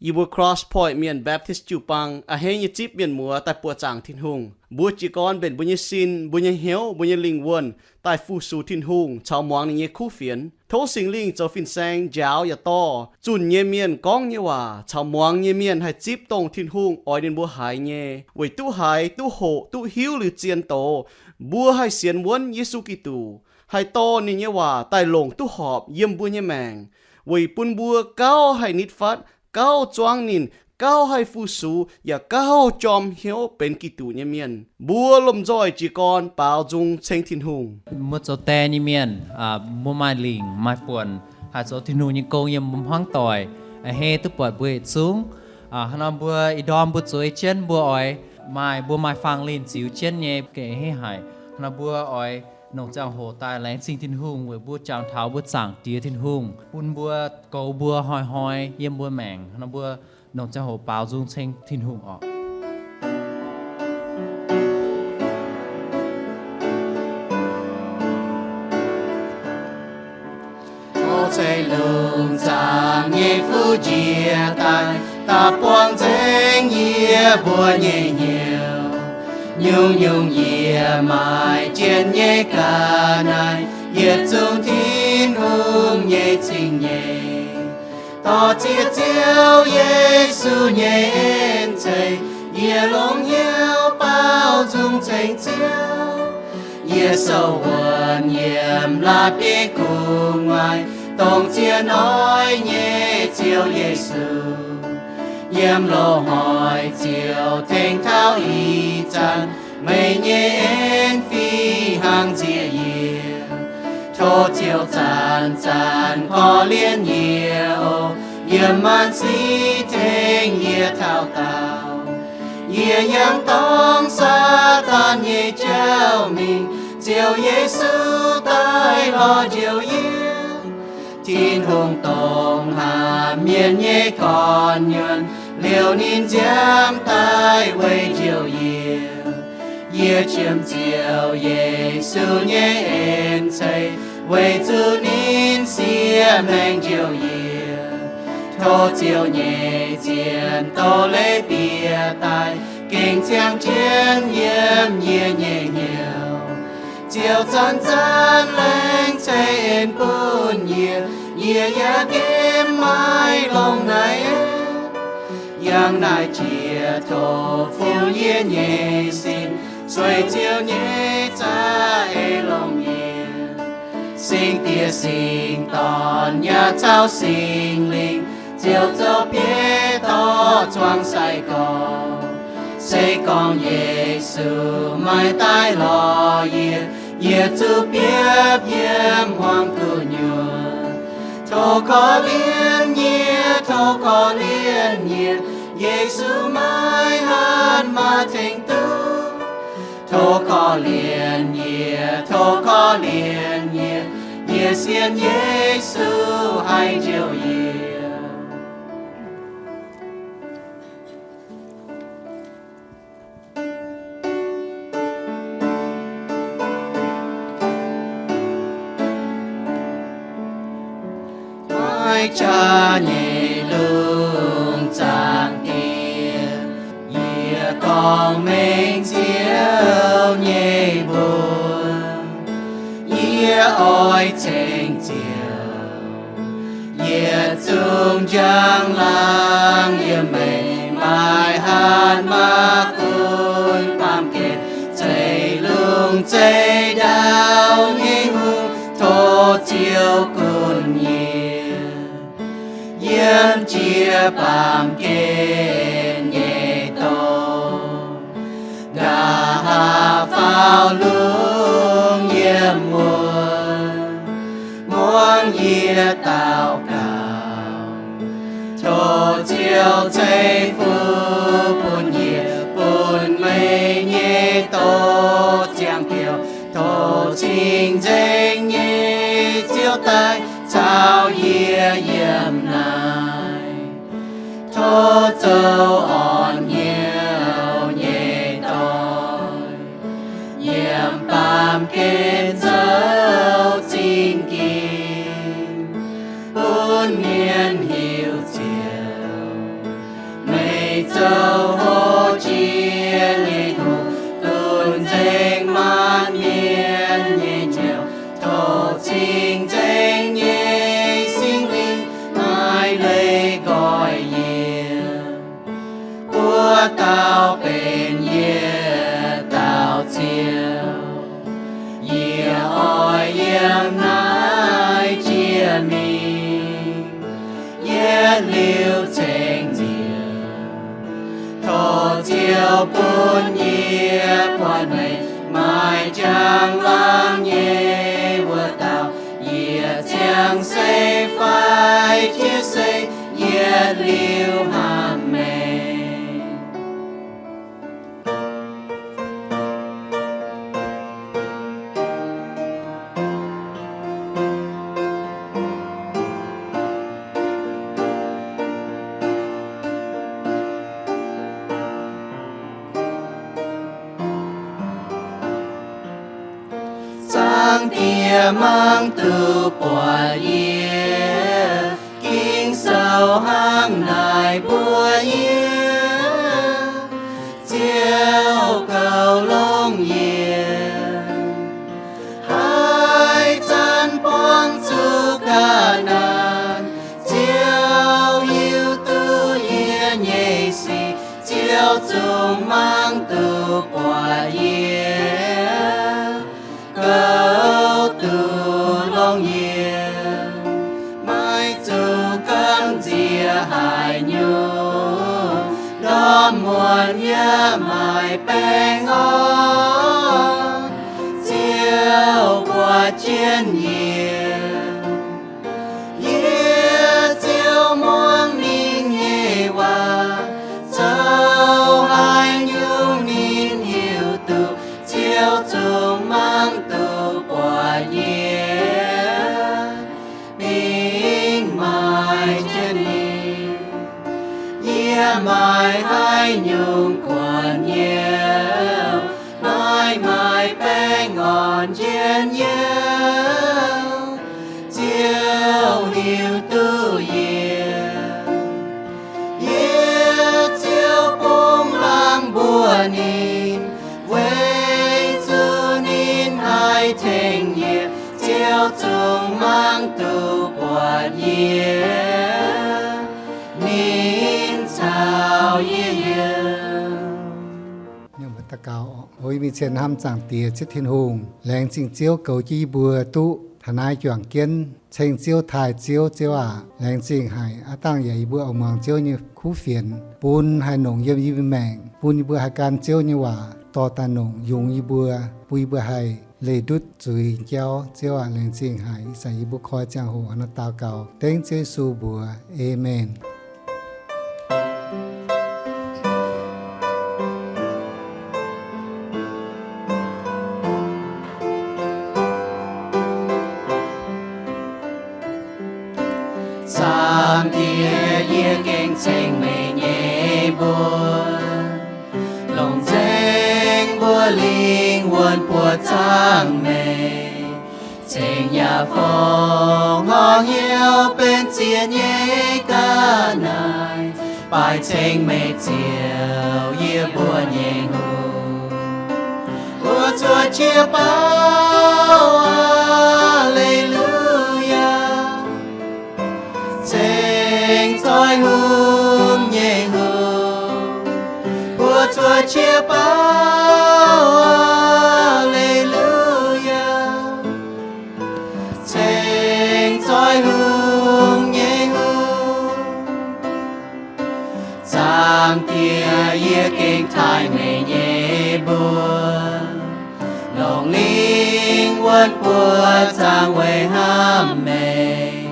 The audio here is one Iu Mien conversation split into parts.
yie mbuo Cross Point Mienh Baptist jiu-baang a'hneiv nyei zipv mienh muoz daaih buoqc zaangc Tin-Hungh. Mbuo jiez gorn mbenc mbuo nyei sin, mbuo nyei hnyouv, mbuo nyei lingh wuonh daaih fu-sux Tin-Hungh caux muangx ninh nyei kuv fienx. Tov Singx Lingh zoux fin-saeng njaaux yaac dorh zunh nyei mienh gorngv nyei waac caux muangx nyei mienh haih zipv dongh Tin-Hungh oix ninh mbuo haiz nyei, weic duqv haiz, duqv hoqc, duqv hiuv liuz zien doz, mbuo haih sienx wuonv Yesu Giduc, haih dorh ninh nyei waac daaih longc duqv horpc yiem mbuo nyei maengc, weic bun mbuo gauh haih nitv fatv, gauh zuangv ninh, gauh haih fu-sux, yaac gauh jorm hnyouv benx Giduc nyei mienh. Mbuo lomh nzoih jiez gorn baaux nzung ceng Tin-Hungh. Mbuo zoux die nyei mienh, mbuo maaih lingc maaih buonc haih zoux Tin-Hungh nyei gong yiem mbuo hmuangv doic, a'hneiv duqv buatc mbuo yietc zungv. Hnangv nor mbuo ih ndorm mbuo zueiz jienv mbuo oix maaih, mbuo maaih faang linh ziux jienv nyei ga'hneiv haic. Hnangv nor mbuo oix nongc ziangh hoc daaih laengz zingh Tin-Hungh weic mbuo jangx taux mbuo zaangc Diex Tin-Hungh bun mbuo, goux mbuo hnoi-hnoi yiem mbuo maengc. Hnangv nor mbuo nongc ziangh hoc baaux nzung ceng Tin-Hungh orqc. Tov ceix lungh zaangc nyei fuqv njiec daaih, daaih buangh nzengc yie mbuo nyei hnyouv. Nyungc-nyungc yie maaih jienv nyei ga'naaiv, yietc zungv Tin-Hungh nyei cing-nyeic. Dorh ziex Ziouv Yesu nyei en ceix, yie longc hnyouv baaux nzung ceng Ziouv. Yie sou wuonc yiem la'bieiv gu'nguaaic, dongh ziex noic nyei Ziouv Yesu. Yiem loz-hnoi Ziouv tengx taux ih zanc, meih nyei en fih hnangv nziex yie. Tov Ziouv zanc-zanc korv-lienh yie oc, yiem maanc sic tengx yie taux daauh. Yie yangh dorngx Saadaan nyei jauv mingh, Ziouv Yesu daaih lorz njoux yie. Tin-Hungh dongh hnamv mienh nyei gorn-nyuonh, liouh ninh nziaamv daaih weic njoux yie. Yie qiemx Ziouv Yesu nyei en ceix, weic zuqc ninh siev maengc njoux yie. Tov Ziouv nyei zien doz-leiz bieqc daaih, gengh ziangh jienv yiem yie nyei hnyouv. Ziouv zanc-zanc laengz ceix en bun yie, yie yaac nqemh maiv longc naaiv en. Yangh naaiv jiex tov fiuv yie nyei sin, sueih Ziouv nyei za'eix longc yie. Singx Diex, Singx Dorn, yaac caux Singx Lingh, Ziouv zoux bieiv dorh zuangx sai-gorx. Se gorngv Yesu maiv daaih lorz yie, yie zuqc biopv yiem hmuangx gu'nyuoz. Tov korv-lienh yie, tov korv-lienh yie, Yesu maiv hatc maaz tengx duqv. Tov korv-lienh yie, tov korv-lienh yie, yie sienx Yesu haih njoux yie. Maiv jaax nyei lungh zaangc Diex, yie gorngv mengh Ziouv nyei mbuox. Yie oix ceng Ziouv yietc zungv njang laangh, yiem meih maaih hatc maaz gunv baamh gen, zeiv lungh zeiv ndaauv nyei hungh, tov Ziouv gunv yie. Yiem jiex baamh gen nyei dorngx, nqa'haav faaux lungh yiem wuonh, muangx yie daux gaux. Tov Ziouv ceix fuqv bun yie, bun meih nyei doz ziangh biouv. Tov cing-nzengc nyei Ziouv daaih caux yie yiem naaiv. Tov zoux orn hnyouv nyei dorngx, yiem baamh gen zoux zingh ginx, bun mienh hiuv Ziouv. zoux hlo jiex nyei hungh, dunx nzengc maanc mienh nyei njoux, tov cing-nzengc nyei Singx Lingh maiv leiz nqoi yie. Buo dauh benx yietc dauh Ziouv, yie oix yiem naaiv jiex mingh, yietc liuz ceng nziex. Tov Ziouv bun yie buatc meih maaih njang-laangc nyei wuov dauh. Yie ziangh se fai jiex se, yietc liuz hnamv meih. Zaangc Diex, mangc duqv buatc yie, Ging-Sou hnangv naaic mbuox yie, Ziouv goux longx yie, haaix zanc buangh zuqc ga'naaiv, Ziouv hiuv duqv yie nyei sic, Ziouv zungv mangc duqv buatc yie, goux duqv longx yie. Maiv zuqc gamh nziex haaix nyungc, ndorm muonz yie maaih baengh orn, Ziouv buatc jienv yie. Yie ziouc muangx ninh nyei waac, zoux haaix nyungc ninh hiuv duqv, Ziouv zungv mangc duqv buatc yie, bingx maaih jienv ninh. Yie maaih haaix nyungc kuonx hnyouv, maaih maaih baengh orn njien-youh, Ziouv hiuv duqv yie. Yie ziouc bungx hlang mbuox ninh, weic zuqc ninh haih tengx yie, Ziouv zungv mangc duqv buatc yie, ninh caux yie yiem. Mbuo daux gaux. O yie mingh cien hnamv Zaangc Diex Ziouv Tin-Hungh. Laengz zingh Ziouv goux jienv yie mbuo duqv taux naaiv juangc jienv ceng Ziouv, taaih Ziouv. Ziouv aac, laengz zingh haic aav dangh yaac yie mbuo oix muangx Ziouv nyei kuv fienx, bun haih nongc yiem yie mbuo maengc, bun yie mbuo haih gan Ziouv nyei waac dorh daaih nongc yungz yie mbuo, bun yie mbuo haih leih ndutv zuiz jauv. Ziouv aac, laengz zingh haic. Ih zanc yie mbuo koi ziangh hoc hnangv naaiv daux gaux dengv Ziouv Yesu mbuox. Aamen. Zaangc Diex, yie gengh ceng meih nyei mbuox, longc nzengc mbuo lingh wuonh buoqc zaangc meih, ceng yaac fongc horngh hnyouv benx ziex nyei ga'naaiv, baaix ceng meih ziouc yie mbuo nyei hungh. Mbuo cuotv jiex bauv, Aa^le^lu^yaa, ceng zoih hungh nyei hungh. Mbuo cuotv jiex bauv, Aa^le^lu^yaa, ceng zoih hungh nyei hungh. Zaangc Diex, yie gengh taaih meih nyei mbuox, longc lingh wuonh buoqc zaangc weic hnamv meih,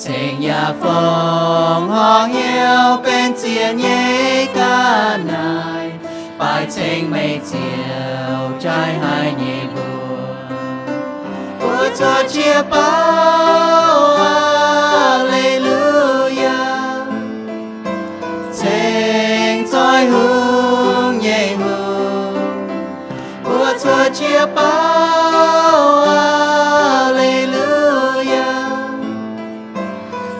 ceng yaac fongc horngh hnyouv benx ziex nyei ga'naaiv, baaix ceng meih ziouc jaaix haic nyei mbuox. Mbuo cuotv jiex bauv, Aa^le^lu^yaa, ceng zoih hungh nyei hungh. Mbuo cuotv jiex bauv, Aa^le^lu^yaa,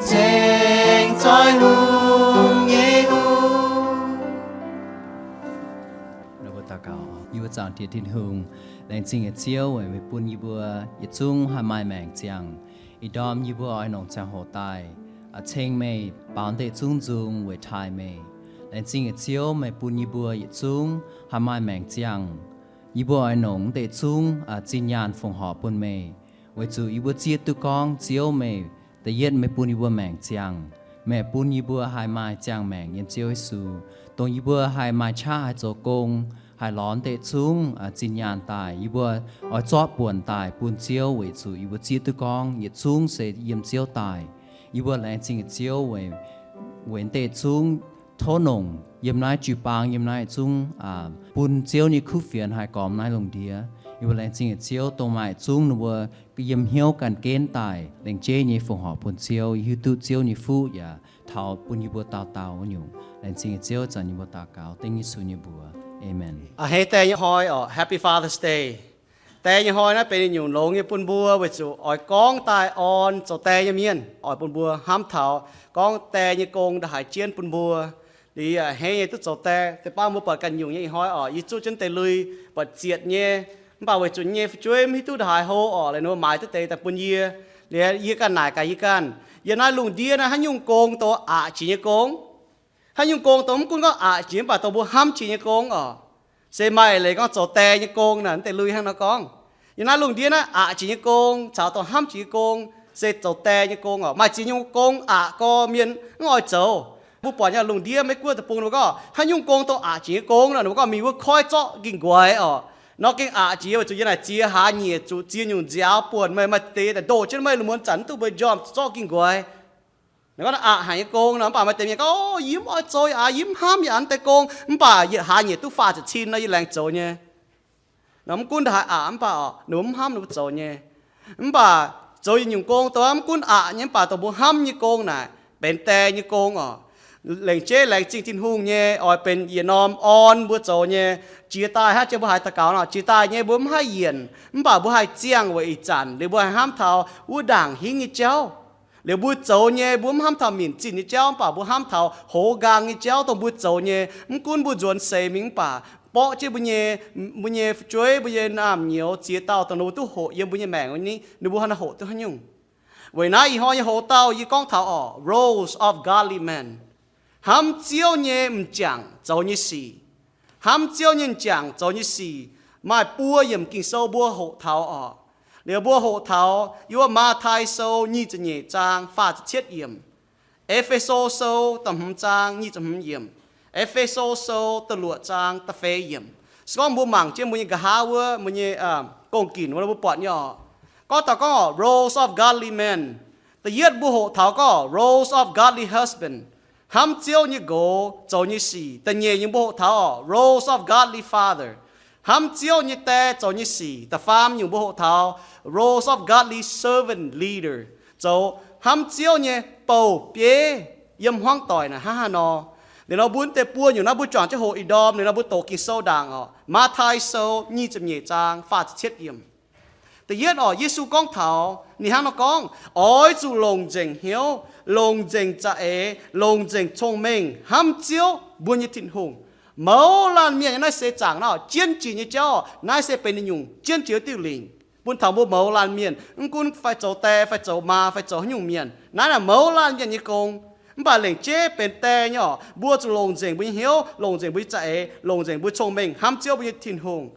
ceng zoih hungh nyei hungh. Zaangc Diex Tin-Hungh, laengz zingh nyei Ziouv weic meih bun yie mbuo yietc zungv haih maaih maengc ziangh. Ih ndorm yie mbuo oix nongc ziangh hoc daaih ceng meih baaux deix zungv nzung weic taaih meih. Laengz zingh nyei Ziouv, meih bun yie mbuo yietc zungv haih maaih maengc ziangh. Yie mbuo oix nongc deix zungv zinh nyaanh fongc horc bun meih, weic zuqc yie mbuo zieqv duqv gorngv Ziouv meih, da'yietv meih bun yie mbuo maengc ziangh. Meih bun yie mbuo haih maaih ziangh maengc yiem Ziouv Yesu, dongh yie mbuo haih maaih qaqv haih zoux gong, haih lorz deix zungv zinh nyaanh daaih. Yie mbuo oix zorqv buonc daaih bun Ziouv weic zuqc yie mbuo zieqv duqv gorngv yietc zungv se yiem Ziouv daaih. Yie mbuo laengz zingh Ziouv weic, weic deix zungv tov nongc yiem naaiv jiu-baang, yiem naaiv zungv bun Ziouv nyei kuv fienx haih gormx naaiv lungh ndiev. Yie mbuo laengz zingh Ziouv dongh maaih zungv ninh mbuo yiem hnyouv ganh genv daaih lengc jeiv nyei fongc horc bun Ziouv. Yie hiuv duqv Ziouv nyei fuqv yaac taux bun yie mbuo dauh dauh wuov nyungc. Laengz zingh Ziouv, zanc yie mbuo daux gaux dengv Yesu nyei mbuox. Aamen. A'hneiv deix nyei hnoi orqc, Happy Father's Day. Deix nyei hnoi naaiv benx yietc nyungc longx nyei bun mbuo weic zuqc oix gorngv daaih orn zoux deix nyei mienh, oix bun mbuo hnamv taux gorngv deix nyei gong ndaaih haaix jienv bun mbuo. Liuz a'hneiv nyei duqv zoux deix, deix baav mbuo buatc ganh nyungc nyei ih hnoi orqc, yie zuqv jienv deix lui buatc zietc nyei, mv baac weic zuqc nyei fu'jueiv mv hiuv duqv ndaaih haaix hlo orqc, liuz ninh mbuo maaiz duqv deix daaih bun yie. Liuz yie ganh naaic gaax yie ganh, yiem naaiv lungh ndiev naaiv haaix nyungc gong dongh aqc jiex nyei gong? Haaix nyungc gong dongh mv gunv gorngv aqc jiex mv baac dongh mbuo hnamv jiex nyei gong orqc? Se maaih leiz gorngv zoux deix nyei gong naaic, deix lui hnangv nor gorngv. Yiem naaiv lungh ndiev naaiv aqc jiex nyei gong caux dongh hnamv jiex nyei gong se zoux deix nyei gong orqc. Maaih ziex nyungc gong aqc gorx mienh mv oix zoux. Mbuo buatc nyei lungh ndiev Meiv Guoqv deic-bung ninh mbuo gorngv haaix nyungc gong dongh aqc jiex nyei gong nor, ninh mbuo gorngv mingh wuov koiv zorqv ging nqoix orqc. Nor gengh aqc jiex weic zuqc yie naaic ziex hlaax nyieqc zuqc ziex nyungc nziaaux buonc meih, maaih deix daaih ndoh jienv meih, lungh muonz zanc mv duqv mbuo njormh zorqv ging nqoix. Ninh gorngv aqc haic nyei gong nor, mv baac maaih deix mienh gorngv, yie mv oix zoux, yie hnamv yie an deix gong, mv baac yietc hlaax nyieqc duqv faah ziepc cin nor yie laengz zoux nyei. Nor mv gunv ndaaih haaix aqc mv baac orqc, ninh mbuo mv hnamv ninh mbuo zoux nyei. Mv baac zoux yietc nyungc gong dongh mv gunv aqc nyei mv baac dongh mbuo hnamv nyei gong naaic benx deix nyei gong orqc. Lengc jeiv laengz zingh Tin-Hungh nyei oix benx yietc norm orn mbuo zoux nyei. Jiex daaih hnangv jiex mbuo haiz daux gaux nor, jiex daaih nyei mbuo mv haih yienc, mv baac mbuo haih ziangh weic ih zanc liuz mbuo haih hnamv taux wuov ndaangc hingv nyei jauv. Liuz mbuo zoux nyei mbuo mv hnamv taux minc zinh nyei jauv, mv baac mbuo hnamv taux hoz nqaang nyei jauv dongh mbuo zoux nyei. Mv gunv mbuo nzuonx seix mingh mv baac borqv jienv mbuo nyei, mbuo nyei fu'jueiv, mbuo nyei naamh nyouz ziex dauh dongh ninh mbuo duqv hoqc yiem mbuo nyei maengc, ninh mbuo hnangv naaiv hoqc duqv haaix nyungc. Weic naaiv ih hnoi nyei hoc-dauh yie gorngv taux orqc, roles of godly men. Hnamv Ziouv nyei m'jangc zoux nyei sic. Hnamv Ziouv nyei m'jangc zoux nyei sic maaih buo yiemc Ging-Sou mbuo hoqc taux orqc. Liuz mbuo hoqc taux yiem wuov Matv^tai Sou nyic ziepc nyeic zaang faah ziepc cietv yiemc, E^fe^so Sou da'hmz zaang nyic ziepc hmz yiemc, E^fe^so Sou da'luoqc zaang da'feix yiemc. Se gorngv mbuo mangc jienv mbuo nyei nqa'haav wuov, mbuo nyei gong-ginc wuov, mbuo buatc nyei orqc. Gorngv taux gorngv orqc, roles of godly men. Da'yietv mbuo hoqc taux gorngv orqc, roles of godly husband. Hnamv Ziouv nyei nqox zoux nyei sic. Da'nyeic nyungc mbuo hoqc taux orqc, roles of godly father. Hnamv Ziouv nyei die zoux nyei sic. Da'faam nyungc mbuo hoqc taux roles of godly servant leader, zoux hnamv Ziouv nyei bouh bieiv yiem hmuangv doic naaic hnangv haaix nor. Liuz nor mbuo deix buo nyungc naaiv mbuo juangc jienv hoqc ih ndorm, liuz nor mbuo doqc Ging-Sou ndaangc orqc. Matv^tai Sou nyic ziepc nyeic zaang faah ziepc cietv yiemc. Da'yietv orqc, Yesu gorngv taux ninh hnangv nor gorngv, oix zuqc longc nzengc hnyouv, longc nzengc za'eix, longc nzengc cong-mengh hnamv Ziouv mbuo nyei Tin-Hungh. Mouz laanh mienh nyei naaiv seix zaangc naaiv orqc, jienv jiex nyei jauv orqc, naaiv se benx ninh nyungc jienv jiex diuh lingc bun taux mbuo mouz laanh mienh, mv gunv fai zoux die fai zoux maa fai zoux haaix nyungc mienh, naaiv naaic mouz laanh mienh nyei gong. Mv baac lengc jeiv benx die nyei orqc, mbuo zuqc longc nzengc mbuo nyei hnyouv, longc nzengc mbuo nyei za'eix, longc nzengc mbuo cong-mengh hnamv Ziouv mbuo nyei Tin-Hungh.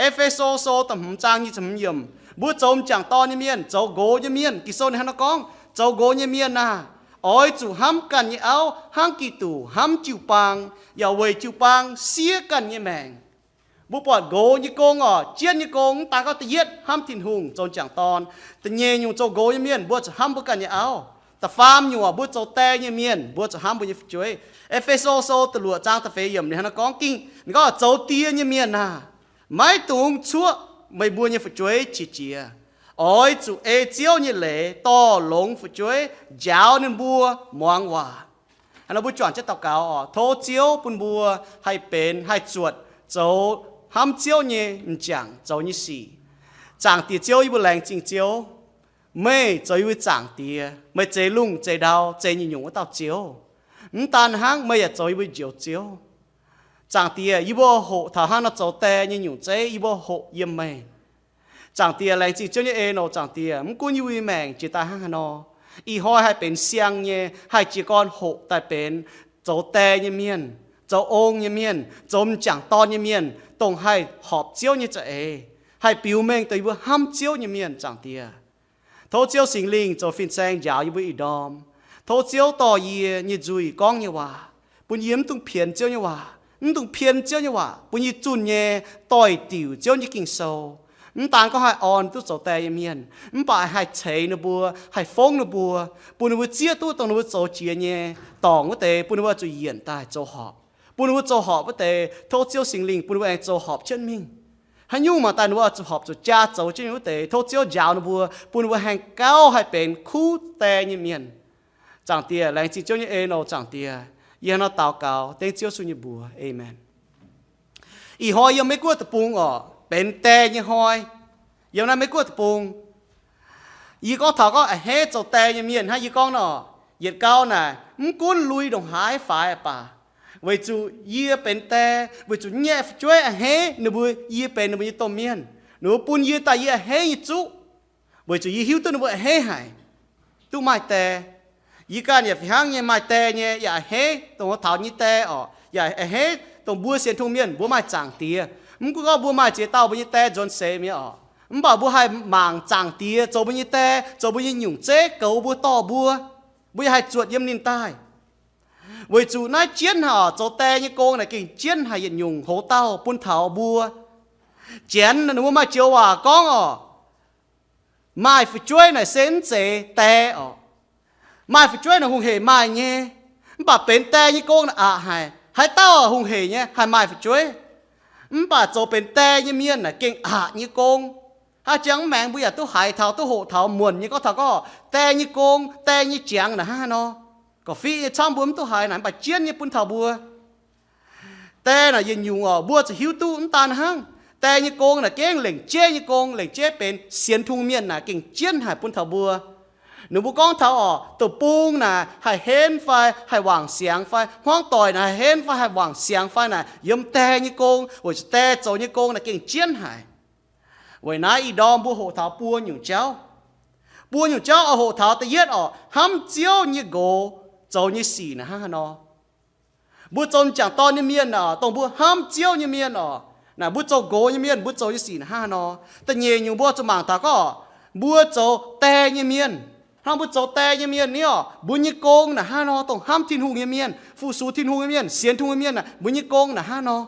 E^fe^so Sou da'hmz zaang nyic ziepc hmz yiemc, mbuo zoux m'jangc dorn nyei mienh, zoux nqox nyei mienh, Ging-Sou ninh hnangv naaiv gorngv, zoux nqox nyei mienh aah! Oix zuqc hnamv ganh nyei auv hnangv Giduc hnamv jiu-baang, yaac weic jiu-baang siev ganh nyei maengc. Mbuo buatc nqox nyei gong orqc, jienv nyei gong mv daan gorngv da'yietv hnamv Tin-Hungh zoux m'jangc dorn, da'nyeic nyungc zoux nqox nyei mienh mbuo zuqc hnamv mbuo ganh nyei auv. Da'faam nyungc orqc, mbuo zoux die nyei mienh mbuo zuqc hnamv mbuo nyei fu'jueiv. E^fe^so Sou da'luoqc zaang da'feix yiemc ninh hnangv naaiv gorngv, ninh gorngv zoux die nyei mienh aah! Maiv dungx cuoqv meih mbuo nyei fu'jueiv qiex jiez. Oix zuqc ei Ziouv nyei leiz dorh longx fu'jueiv njaaux ninh mbuo muangx waac. Hnangv nor mbuo juangc jienv daux gaux orqc, tov Ziouv bun mbuo haih benx haih zuotc zoux hnamv Ziouv nyei m'jangc zoux nyei sic. Zaangc Diex Ziouv, yie mbuo laengz zingh Ziouv. Meih zoux yie mbuo Zaangc Diex, meih zeix lungh zeix ndau zeix nyungc-nyungc wuov dauh Ziouv. Mv daan hnangv, meih yaac zoux yie mbuo Njoux Ziouv. Zaangc Diex, yie mbuo hoqc taux hnangv nor zoux die nyei nyungc zeiv, yie mbuo hoqc yiem meih. Zaangc Diex, laengz zingh Ziouv nyei en oc. Zaangc Diex, mv gunv yie mbuo nyei maengc jiex daaih hnangv haaix nor, ih hnoi haih benx siang nyei, haih jiez gorn hoqc daaih benx zoux die nyei mienh, zoux ong nyei mienh, zoux m'jangc dorn nyei mienh, dongh haih horpc Ziouv nyei za'eix, haih biux mengh dongh yie mbuo hnamv Ziouv nyei mienh. Zaangc Diex, tov Ziouv Singx Lingh zoux fin-saeng njaaux yie mbuo ih ndorm. Tov Ziouv dorh yie nyei nzuih gorngv nyei waac, bun yie mv dungx pienx Ziouv nyei waac, mv dungx pien Ziouv nyei waac, bun yie zunh nyei doix-diuc Ziouv nyei Ging-Sou. Mv daan gorngv haih orn duqv zoux die nyei mienh, mv baac haih ceix ninh mbuo, haih fongv ninh mbuo, bun ninh mbuo zieqv duqv dongh ninh mbuo zoux jiex nyei dorngc wuov deix, bun ninh mbuo zuqc yienc daaih zoux horpc. Bun ninh mbuo zoux horpc wuov deix, tov Ziouv Singx Lingh bun ninh mbuo aengx zoux horpc jienv mingh. Haaix nyungc mangc daaih ninh mbuo zuqc horpc zuqc jaa zoux jienv wuov deix, tov Ziouv njaaux ninh mbuo, bun ninh mbuo haengh gauh haih benx kuv die nyei mienh. Zaangc Diex, laengz zingh Ziouv nyei en oc. Zaangc Diex, yie hnangv naaiv daux gaux dengv Ziouv Yesu nyei mbuox. Aamen. Ih hnoi yiem Meiv Guoqv deic-bung oc, benx die nyei hnoi. Yiem naaiv Meiv Guoqv deic-bung, yie gorngv taux gorngv a'hneiv zoux die nyei mienh hnangv yie gorngv nor, yietc gau naaic mv gunv lui ndongc haaix faix baac, weic zuqc yie benx die, weic zuqc nyei fu'jueiv a'hneiv ninh mbuo, yie benx ninh mbuo nyei domh mienh, ninh mbuo bun yie daaih yie a'hneiv nyei zuqv, weic zuqc yie hiuv duqv ninh mbuo a'hneiv haic, duqv maaih die. Yie ganh yaac fih hnangv nyei maaih die nyei, yaac a'hneiv dongh taux nyei die oc, yaac a'hneiv dongh mbuo sienx Tin-Hungh mienh mbuo maaih Zaangc Diex. Mv gunv gorngv mbuo maaih ziex dauh mbuo nyei die nzuonx seix mi'aqv oc, mv baac mbuo haih mangc Zaangc Diex zoux mbuo nyei die, zoux mbuo nyei nyungc zeiv goux mbuo, dorh mbuo. Mbuo yaac haih zuotc yiem ninh daaih. Weic zuqc naaiv jienv haic oc, zoux die nyei gong naaic gengh jienv haic yietc nyungc hoz dauh bun taux mbuo. Janx ninh mbuo maaih joux waac gorngv oc, maaih fu'jueiv naaic se mv zeiz die oc. Maaih fu'jueiv naaic hungh heic maaih nyei, mv baac benx die nyei gong naaic aqc haic. Haaix dauh hungh heic nyei haih maaih fu'jueiv. Mv baac zoux benx die nyei mienh naaic gengh aqc nyei gong. Haaix jangx mv maengx mbuo yaac duqv haiz taux, duqv hoqc taux muonc nyei gorngv taux gorngv die nyei gong, die nyei jangx naaic hnangv haaix nor. Gorqv-fiqv nyei camv mbuo mv duqv haiz naaic, mv baac jienv nyei bun taux mbuo. Die naaic yietc nyungc oc, mbuo zuqc hiuv duqv mv daan hnangv. Die nyei gong naaic gengh lengc jeiv nyei gong, lengc jeiv benx sienx Tin-Hungh mienh naaic gengh jienv haic bun taux mbuo. Ninh mbuo gorngv taux oc, deic-bung naaic haih henv fai haih wangc siangx fai, hmuangv doic naaic haih henv fai haih wangc siangx fai naaic, yiem die nyei gong, weic zuqc die zoux nyei gong naaic gengh jienv haic. Weic naaiv ih ndorm mbuo hoqc taux buo nyungc jauv. Buo nyungc jauv oix hoqc taux da'yietv oc, hnamv Ziouv nyei nqox zoux nyei sic naaic hnangv haaix nor. Mbuo zoux m'jangc dorn nyei mienh oc, dongh mbuo hnamv Ziouv nyei mienh oc, naaic mbuo zoux nqox nyei mienh mbuo zoux nyei sic naaic hnangv haaix nor. Da'nyeic nyungc mbuo zuqc mangc taux gorngv mbuo zoux die nyei mienh. Hnangv mbuo zoux die nyei mienh ni oc, mbuo nyei gong naaic hnangv haaix nor, dongh hnamv Tin-Hungh nyei mienh, fu-sux Tin-Hungh nyei mienh, sienx Tin-Hungh nyei mienh naaic, mbuo nyei gong naaic hnangv haaix nor.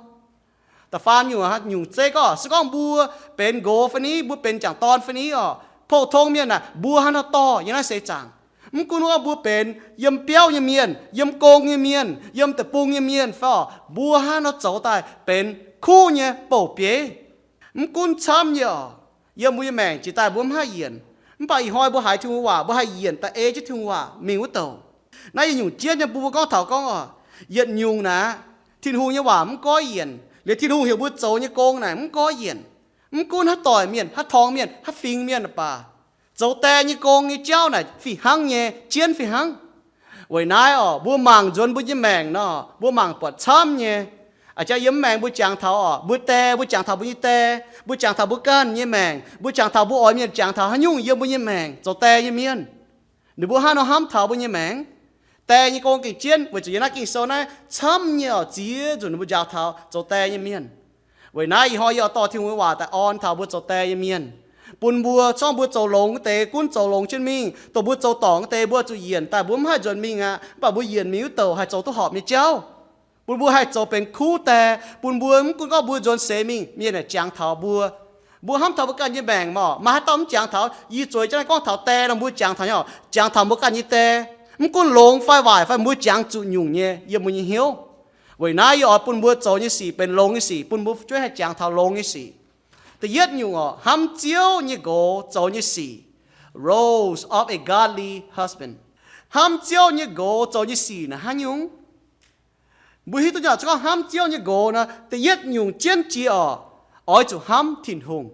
Da'faam nyungc, nyungc zeiv gorngv se gorngv mbuo benx nqox fai ni, mbuo benx m'jangc dorn fai ni oc, pou-tong mienh naaic mbuo hnangv haaix nor dorh yiem naaiv seix zaangc. Mv gunv gorngv mbuo benx yiem biauv nyei mienh, yiem gong nyei mienh, yiem deic-bung nyei mienh fai oc, mbuo hnangv haaix nor zoux daaih benx kuv nyei bouh bieiv. Mv gunv camv nyei oc, yiem mbuo nyei maengc jiex daaih mbuo mv haih yienc. Mv baac ih hnoi mbuo haiz Tin-Hungh waac, mbuo haih yienc da'ei jienv Tin-Hungh waac mingh wuov douc. Naaiv yietc nyungc jienv nyei mbuo gorngv taux gorngv oc, yietc nyungc naaic, Tin-Hungh nyei waac mv goiv yienc, liuz Tin-Hungh heuc mbuo zoux nyei gong naaic mv goiv yienc. Mv gunv haaix doic mienh, haaix torngx mienh, haaix fingx mienh baac, zoux die nyei gong nyei jauv naaic fih hnangv nyei, jienv fih hnangv. Weic naaiv oc, mbuo mangc nzuonx mbuo nyei maengc nor, mbuo mangc buatc camv nyei. A'jang yiem maengx mbuo jangx taux oc, mbuo die, mbuo jangx taux mbuo nyei die, mbuo jangx taux mbuo ganh nyei maengc, mbuo jangx taux mbuo oix mienh jangx taux haaix nyungc yiem mbuo nyei maengc zoux die nyei mienh. Ninh mbuo hnangv nor hnamv taux mbuo nyei maengc. Die nyei gong gengh jienv weic zuqc yiem naaiv Ging-Sou naaiv camv nyei oc, ziex nzunc ninh mbuo njaaux taux zoux die nyei mienh. Weic naaiv ih hnoi yie oix dorh Tin-Hungh nyei waac daaih orn taux mbuo zoux die nyei mienh, bun mbuo zorngv mbuo zoux longx wuov deix gunv zoux longx jienv mingh, dongh mbuo zoux dorngc wuov deix mbuo zuqc yienc daaih mbuo mv haih nzuonx mingh aqv, mv baac mbuo yienc mingh wuov douc haih zoux duqv horpc nyei jauv. Bun mbuo haih zoux benx kuv die, bun mbuo mv gunv gorngv mbuo nzuonx seix mingh mienh yaac jangx taux mbuo. Mbuo hnamv taux mbuo ganh nyei maengc mv oc, maaih haaix dauh mv jangx taux? Yie zueiz jienv naaiv gorngv taux die nor mbuo jangx taux nyei oc, jangx taux mbuo ganh nyei die. Mv gunv longx fai waaic fai mbuo jangx zuqc nyungc nyei yiem mbuo nyei hnyouv. Weic naaiv yie oix bun mbuo zoux nyei sic benx longx nyei sic, bun mbuo fu'jueiv haih jangx taux longx nyei sic. Da'yietv nyungc oc, hnamv Ziouv nyei nqox zoux nyei sic. Roles of a godly husband. Hnamv Ziouv nyei nqox zoux nyei sic naaic hnangv nyungc? Mbuo hiuv duqv nyei oc, se gorngv hnamv Ziouv nyei nqox nor, da'yietv nyungc jienv jiex oc, oix zuqc hnamv Tin-Hungh.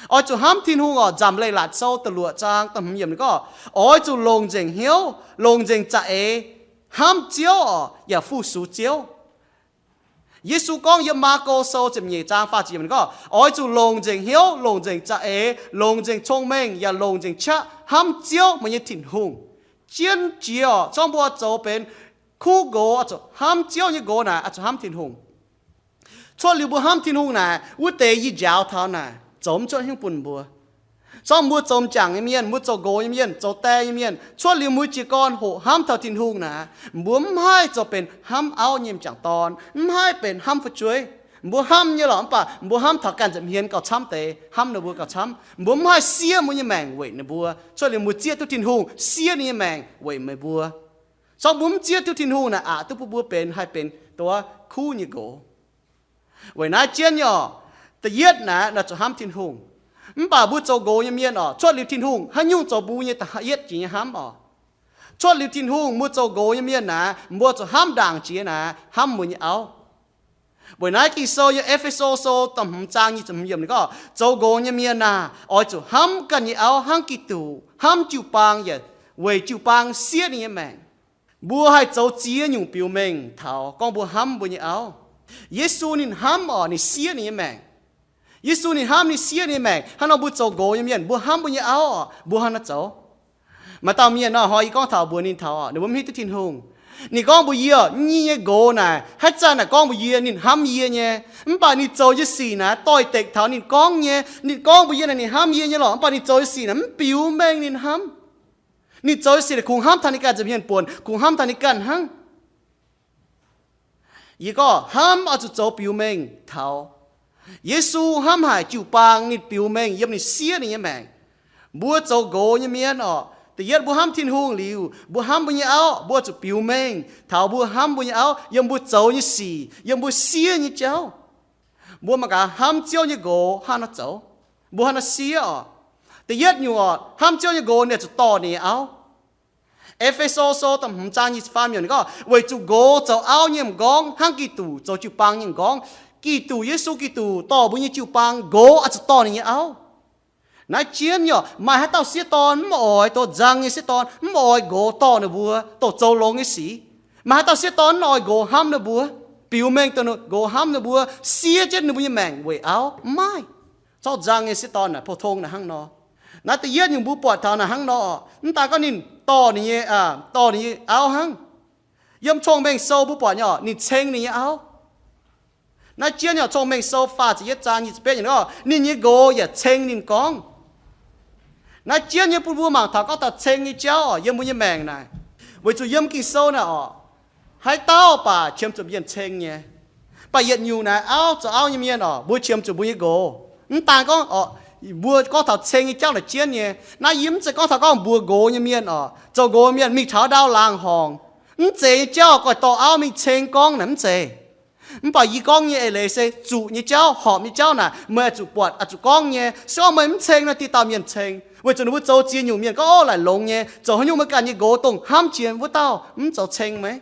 Oix zuqc hnamv Tin-Hungh oc. Nzamc Leiz-Latc Sou da'luoqc zaang da'hmz yiemc ninh gorngv, oix zuqc longc nzengc hnyouv, longc nzengc za'eix hnamv Ziouv oc, yaac fu-sux Ziouv. Yesu gorngv yiem Maako Sou ziepc nyeic zaang faah ziepc yiemc ninh gorngv, oix zuqc longc nzengc hnyouv, longc nzengc za'eix, longc nzengc cong-mengh, yaac longc nzengc qaqv hnamv Ziouv meih nyei Tin-Hungh. Jienv jiex oc, zorngv mbuo zoux benx kuv nqox oix zuqc hnamv Ziouv nyei nqox naaic, oix zuqc hnamv Tin-Hungh. Cuotv liuz mbuo hnamv Tin-Hungh naaic, wuov deix yie njaaux taux naaic zoux mv cuotv hnyouv bun mbuo. Zorngv mbuo zoux m'jangc nyei mienh, mbuo zoux nqox nyei mienh, zoux die nyei mienh, cuotv liuz mbuo jiez gorn hoqc hnamv taux Tin-Hungh naaic, mbuo mv haih zoux benx hnamv auv nyei m'jangc dorn, mv haih benx hnamv fu'jueiv. Mbuo hnamv nyei lorqc, mv baac mbuo hnamv taux ganh nza'hmien gauh camv deix, hnamv ninh mbuo gauh camv. Mbuo mv haih siev mbuo nyei maengc weic ninh mbuo. Cuotv liuz mbuo zieqv duqv Tin-Hungh, siev ninh nyei maengc weic meih mbuo. Zorngv mbuo mv zieqv duqv Tin-Hungh naaic, aqc duqv bun mbuo benx haih benx dongh wuov kuv nyei nqox. Weic naaiv jienv nyei oc, da'yietv naaic, oix zuqc hnamv Tin-Hungh. Mv baac mbuo zoux nqox nyei mienh oc, cuotv liuz Tin-Hungh haaix nyungc zoux mbuo nyei da'yietv jiex nyei hnamv oc. Cuotv liuz Tin-Hungh mbuo zoux nqox nyei mienh naaic, mbuo zuqc hnamv ndaangc jiex naaic hnamv mbuo nyei auv. Weic naaiv Ging-Sou yiem E^fe^so Sou da'hmz zaang nyic ziepc hmz yiemc ninh gorngv, zoux nqox nyei mienh aah, oix zuqc hnamv ganh nyei auv hnangv Giduc hnamv jiu-baang yaac weic jiu-baang siev ninh nyei maengc. Mbuo haih zoux ziex nyungc biux mengh taux gorngv mbuo hnamv mbuo nyei auv. Yesu ninh hnamv oc, ninh siev ninh nyei maengc. Yesu ninh hnamv, ninh siev ninh nyei maengc. Hnangv nor mbuo zoux nqox nyei mienh, mbuo hnamv mbuo nyei auv oc, mbuo hnangv naaiv zoux. Maaih dauh mienh nor hnoi yie gorngv taux mbuox ninh taux oc, ninh mbuo mv hiuv duqv Tin-Hungh. Ninh gorngv mbuox yie, yie nyei nqox naaic, haaix zanc naaic gorngv mbuox yie ninh hnamv yie nyei, mv baac ninh zoux nyei sic naaic doix-dekc taux ninh gorngv nyei. Ninh gorngv mbuox yie naaic ninh hnamv yie nyei lorqc, mv baac ninh zoux nyei sic naaic mv biux mengh ninh hnamv. Ninh zoux nyei sic naaic kungx hnamv taux ninh ganh nza'hmien buonc, kungx hnamv taux ninh ganh hnangv. Yie gorngv hnamv oix zuqc zoux biux mengh taux. Yesu hnamv haic jiu-baang, ninh biux mengh yiem ninh siev ninh nyei maengc. Mbuo zoux nqox nyei mienh oc, da'yietv mbuo hnamv Tin-Hungh liuz, mbuo hnamv mbuo nyei auv, mbuo zuqc biux mengh taux mbuo hnamv mbuo nyei auv yiem mbuo zoux nyei sic, yiem mbuo siev nyei jauv. Mbuo mangc gaax hnamv Ziouv nyei nqox hnangv nor zoux, mbuo hnangv nor siev oc. Da'yietv nyungc oc, hnamv Ziouv nyei nqox ninh zuqc dorh ninh nyei auv. E^fe^so Sou da'hmz zaang nyic ziepc faam yiemc ninh gorngv, weic zuqc nqox zoux auv nyei m'nqorngv hnangv Giduc zoux jiu-baang nyei m'nqorngv. Giduc, Yesu Giduc dorh mbuo nyei jiu-baang, nqox oix zuqc dorh ninh nyei auv. Naaiv jienv nyei oc, maaih haaix dauh sieqv dorn mv oix, dongh nzang nyei sieqv dorn mv oix nqox dorh ninh mbuo dongh zoux longx nyei sic? Maaih haaix dauh sieqv dorn mv oix nqox hnamv ninh mbuo, biux mengh dongh nqox hnamv ninh mbuo, siev jienv ninh mbuo nyei maengc weic auv? Mv maaih. Zorqv nzang nyei sieqv dorn naaic, pou-tong naaic hnangv nor. Naaiv da'yietv nyungc mbuo buatc taux naaic hnangv nor, mv daaih gorngv ninh dorh ninh nyei, dorh ninh nyei auv hnangv. Yiem Cong-Mengh Sou mbuo buatc nyei oc, ninh ceng ninh nyei auv. Naaiv jienv nyei oc, Cong-Mengh Sou faah ziepc yietv zaang nyic ziepc betv nyei oc, ninh nyei nqox yaac ceng ninh gorngv. Naaiv jienv nyei bun mbuo mangc taux gorngv taux ceng nyei jauv oc, yiem mbuo nyei maengc naaic. Weic zuqc yiem Ging-Sou naaic oc, haaix dauh baac qiemx zuqc mienh ceng nyei. Mv baac yietc nyungc naaic auv zoux auv nyei mienh oc, mbuo qiemx zuqc mbuo nyei nqox. Mv daan gorngv oc, mbuo gorngv taux ceng nyei jauv naaic jienv nyei. Naaiv yie mv zeiz gorngv taux gorngv mbuox nqox nyei mienh oc, zoux nqox mienh mingh taux ndau laangz horngc, mv zeiz nyei jauv goix dorh auv mingh ceng gorngv naaic mv zeiz. Mv baac yie gorngv nyei eix leiz se zuqc nyei jauv, horpc nyei jauv naaic meih oix zuqc buatc, oix zuqc gorngv nyei. Se gorngv meih mv ceng nor, dieh dauh mienh ceng, weic zuqc ninh mbuo zoux ziex nyungc mienh gorngv, ov, laaic longx nyei, zoux haaix nyungc meih ganh nyei nqox dongh hnamv jiex wuov dauh mv zoux ceng meih.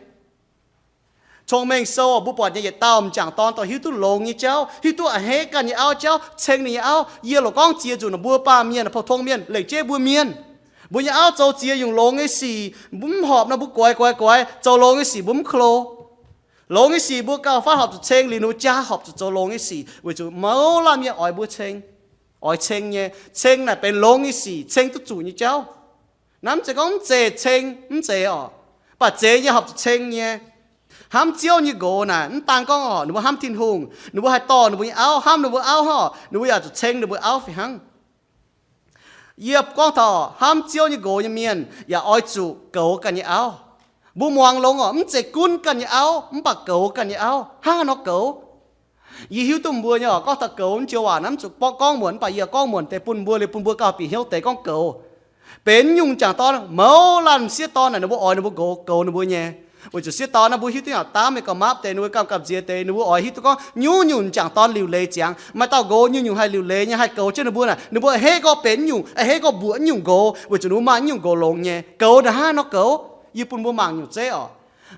Cong-Mengh Sou mbuo buatc nyei yietc dauh m'jangc dorn dongh hiuv duqv longx nyei jauv, hiuv duqv a'hneiv ganh nyei auv jauv, ceng ninh nyei auv. Yie loc gorngv ziex nzunc, mbuo baamh mienh, pou-tong mienh, lengc jeiv mbuo mienh, mbuo nyei auv zoux ziex nyungc longx nyei sic, mbuo mv horpc nor mbuo goix goix goix, zoux longx nyei sic mbuo mv klo. Longx nyei sic mbuo gauh fatv horpc zuqc ceng, liuz ninh mbuo jaa horpc zuqc zoux longx nyei sic, weic zuqc mouz laanh mienh oix mbuo ceng, oix ceng nyei. Ceng naaic benx longx nyei sic, ceng duqv zuqc nyei jauv. Naaiv mv zeiz gorngv mv zeiz ceng, mv zeiz oc. Mv baac zeiz nyei horpc zuqc ceng nyei. Hnamv Ziouv nyei nqox naaic mv daan gorngv oc, ninh mbuo hnamv Tin-Hungh, ninh mbuo haih dorh ninh mbuo nyei auv, hnamv ninh mbuo auv hnangv, ninh mbuo yaac zuqc ceng ninh mbuo auv fih hnangv. Yie gorngv taux hnamv Ziouv nyei nqox nyei mienh yaac oix zuqc goux ganh nyei auv. Mbuo muangx longx oc, mv zeiz gunv ganh nyei auv, mv baac goux ganh nyei auv. Hnangv haaix nor goux? Yie hiuv duqv mbuo nyei oc, gorngv taux goux mv joux waac naaiv mv zuqc gorngv muonc, mv baac yie gorngv muonc deix bun mbuo, liuz bun mbuo gauh bieqc hnyouv deix gorngv goux. Benx nyungc m'jangc dorn, mouz laanh sieqv dorn naaic ninh mbuo oix ninh mbuo nqox goux ninh mbuo nyei. Weic zuqc sieqv dorn naaiv mbuo hiuv duqv nyei oc, daamv mingh gauh mapv deix, ninh mbuo gamh gamh nziex deix, ninh mbuo oix hiuv duqv gorngv nyungc-nyungc m'jangc dorn liuc leiz ziangx. Maaih dauh nqox nyungc-nyungc haih liuc leiz nyei, haih goux jienv ninh mbuo naaic, ninh mbuo a'hneiv gorngv benx nyungc, a'hneiv gorngv mbuoqc nyungc nqox, weic zuqc ninh mbuo maaih nyungc nqox longx nyei. Goux naaic hnangv haaix nor goux? Yie bun mbuo mangc nyungc zeiv oc.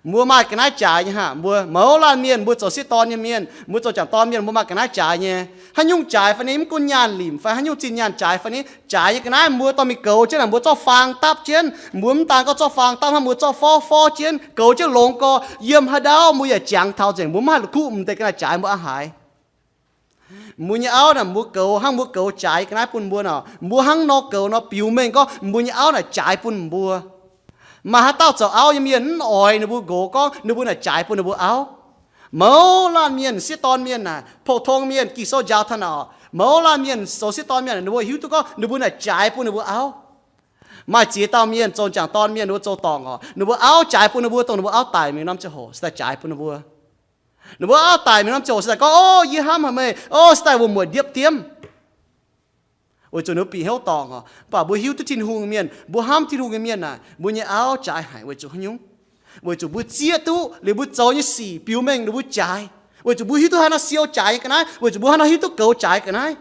Mbuo maaih ga'naaiv jaaix nyei haah? Mbuo mouz laanh mienh, mbuo zoux sieqv dorn nyei mienh, mbuo zoux jangc dorn mienh, mbuo maaih ga'naaiv jaaix nyei. Haaix nyungc jaaix fai ni? Mv gunv nyaanh limc fai haaix nyungc zinh nyaanh jaaix fai ni, jaaix nyei ga'naaiv mbuo dorh mingh goux jienv naaic, mbuo zorqv faang dapv jienv. Mbuo mv daan gorngv zorqv faang dapv hnangv, mbuo zorqv forv forv jienv, goux jienv longx gorx, yiem haaix ndau mbuo yaac jangx taux nzengc, mbuo mv haih la'kuqv m'deix ga'naaiv jaaix mbuo aqv haaix. Mbuo nyei auv naaic, mbuo goux hnangv, mbuo goux jaaix ga'naaiv bun mbuo nor, mbuo hnangv nor goux nor biux mengh gorngv mbuo nyei auv naaic jaaix bun mbuo. Maaih haaix dauh zoux auv nyei mienh mv oix ninh mbuo nqox gorngv ninh mbuo naaic jaaix bun ninh mbuo auv? Mouz laanh mienh, sieqv dorn mienh naaic, pou-tong mienh, Ging-Sou njaaux taux naaic, mouz laanh mienh zoux sieqv dorn mienh, ninh mbuo hiuv duqv gorngv ninh mbuo naaic jaaix bun ninh mbuo auv. Maaih ziex dauh mienh zoux jangc dorn mienh, ninh mbuo zoux dorngc oc, ninh mbuo auv jaaix bun ninh mbuo, dongh ninh mbuo auv daic mingh norm ziangh hoc se daaih jaaix bun ninh mbuo. Ninh mbuo auv daic mingh norm ziangh hoc se daaih gorngv, Ov, yie hnamv haic meih, ov, se daaih wuom-mueic ndiepv diemv. Weic zuqc ninh mbuo bieqc hnyouv dorngc oc. Mv baac mbuo hiuv duqv Tin-Hungh nyei mienh, mbuo hnamv Tin-Hungh nyei mienh naaic, mbuo nyei auv jaaix haic weic zuqc haaix nyungc? Weic zuqc mbuo zieqv duqv liuz mbuo zoux nyei sic biux mengh ninh mbuo jaaix. Weic zuqc mbuo hiuv duqv haaix nor siou jaaix nyei ga'naaiv, weic zuqc mbuo haaix nor hiuv duqv goux jaaix ga'naaiv.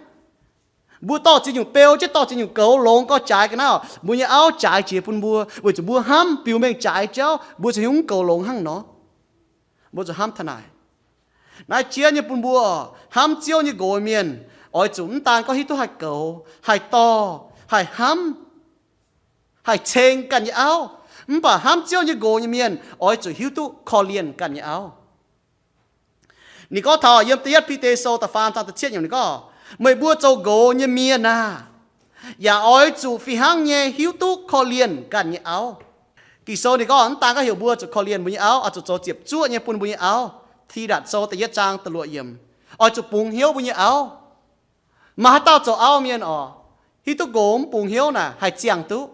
Mbuo dorh ziex nyungc beu jienv, dorh ziex nyungc goux longx gorx jaaix ga'naaiv oc, mbuo nyei auv jaaix jiex bun mbuo, weic zuqc mbuo hnamv biux mengh jaaix jauv, mbuo zuqc hiuv duqv goux longx hnangv nor. Mbuo zuqc hnamv taux naaic. Naaiv jienv nyei bun mbuo oc, hnamv Ziouv nyei nqox mienh oix zuqc mv daan gorngv hiuv duqv haih goux, haih dorh, haih hnamv, haih ceng ganh nyei auv, mv baac hnamv Ziouv nyei nqox nyei mienh oix zuqc hiuv duqv korv-lienh ganh nyei auv. Ninh gorngv taux yiem da'yietv Bide Sou da'faam zaang da'cietv nyungc ninh gorngv, meih mbuo zoux nqox nyei mienh aah, yaac oix zuqc fih hnangv nyei hiuv duqv korv-lienh ganh nyei auv. Ging-Sou ninh gorngv mv daan gorngv heuc mbuo zuqc korv-lienh mbuo nyei auv, oix zuqc zoux ziepc zuoqv nyei bun mbuo nyei auv. Tidatc Sou da'yietv zaang da'luoqc yiemc, oix zuqc bungx hnyouv mbuo nyei auv. Maaih haaix dauh zoux auv mienh oc, hiuv duqv nqox mv bungx hnyouv naaic haih ziangh duqv?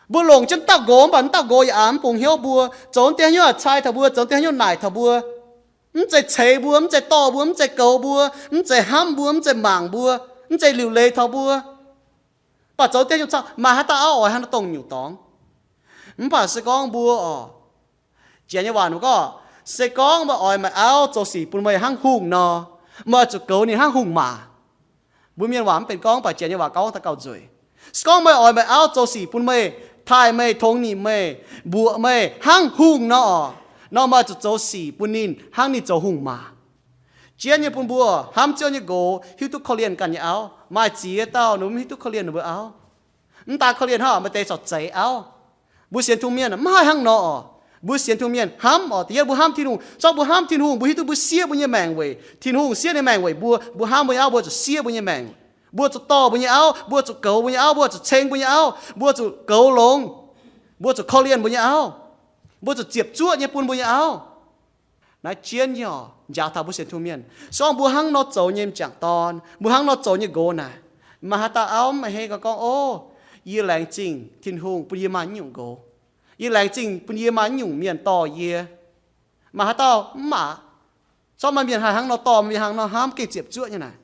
Mbuo longc jienv dauh nqox mv baac dauh nqox yaac aqc mv bungx hnyouv mbuo, zoux deix haaix nyungc cai taux mbuo, zoux deix haaix nyungc naaic taux mbuo, mv zeiz ceix mbuo, mv zeiz dorh mbuo, mv zeiz goux mbuo, mv zeiz hnamv mbuo, mv zeiz mangc mbuo, mv zeiz liuc leiz taux mbuo. Mv baac zoux deix haaix nyungc cau, maaih haaix dauh auv oix hnangv naaiv dongh nyungc dorngx? Mv baac se gorngv mbuo oc, janx nyei waac ninh gorngv, se gorngv meih oix meih auv zoux sic bun meih hnangv hungh nor, meih oix zuqc goux ninh hnangv hungh maac. Mbuo mienh waac mv benx gorngv, mv baac janx nyei waac gorngv daaih gauh nzueic. Se gorngv meih oix meih auv zoux sic bun meih, taaih meih, tongx nimc meih, mbuoqc meih hnangv hungh nor oc, nor meih oix zuqc zoux sic bun ninh hnangv ninh zoux hungh maac. Jienv nyei bun mbuo hnamv Ziouv nyei nqox hiuv duqv korv-lienh ganh nyei auv. Maaih ziex dauh ninh mbuo mv hiuv duqv korv-lienh ninh mbuo auv. Mv daan korv-lienh hnangv, maaih deix corc zeix auv. Mbuo sienx Tin-Hungh mienh mv haih hnangv nor oc. Mbuo sienx Tin-Hungh mienh hnamv oc, da'yietv mbuo hnamv Tin-Hungh. Se gorngv mbuo hnamv Tin-Hungh, mbuo hiuv duqv mbuo siev mbuo nyei maengc weic Tin-Hungh, siev ninh maengc weic mbuo. Mbuo hnamv mbuo nyei auv, mbuo zuqc siev mbuo nyei maengc. Mbuo zuqc dorh mbuo nyei auv, mbuo zuqc goux mbuo nyei auv, mbuo zuqc ceng mbuo nyei auv, mbuo zuqc goux longx, mbuo zuqc korv-lienh mbuo nyei auv, mbuo zuqc ziepc zuoqv nyei bun mbuo nyei auv. Naaiv jienv nyei oc, njaaux taux mbuo sienx Tin-Hungh mienh. Se gorngv mbuo hnangv nor zoux nyei m'jangc dorn, mbuo hnangv nor zoux nyei nqox naaic, maaih haaix dauh auv mv maaih hei gorngv, Ov, yie laengz zingh Tin-Hungh bun yie maaih nyungc nqox. Yie laengz zingh bun yie maaih nyungc mienh dorh yie. Maaih haaix dauh mv aqc? Zorqv maaih mienh haih hnangv nor dorh, mienh hnangv nor hnamv, gengh ziepc zuoqv nyei naaic.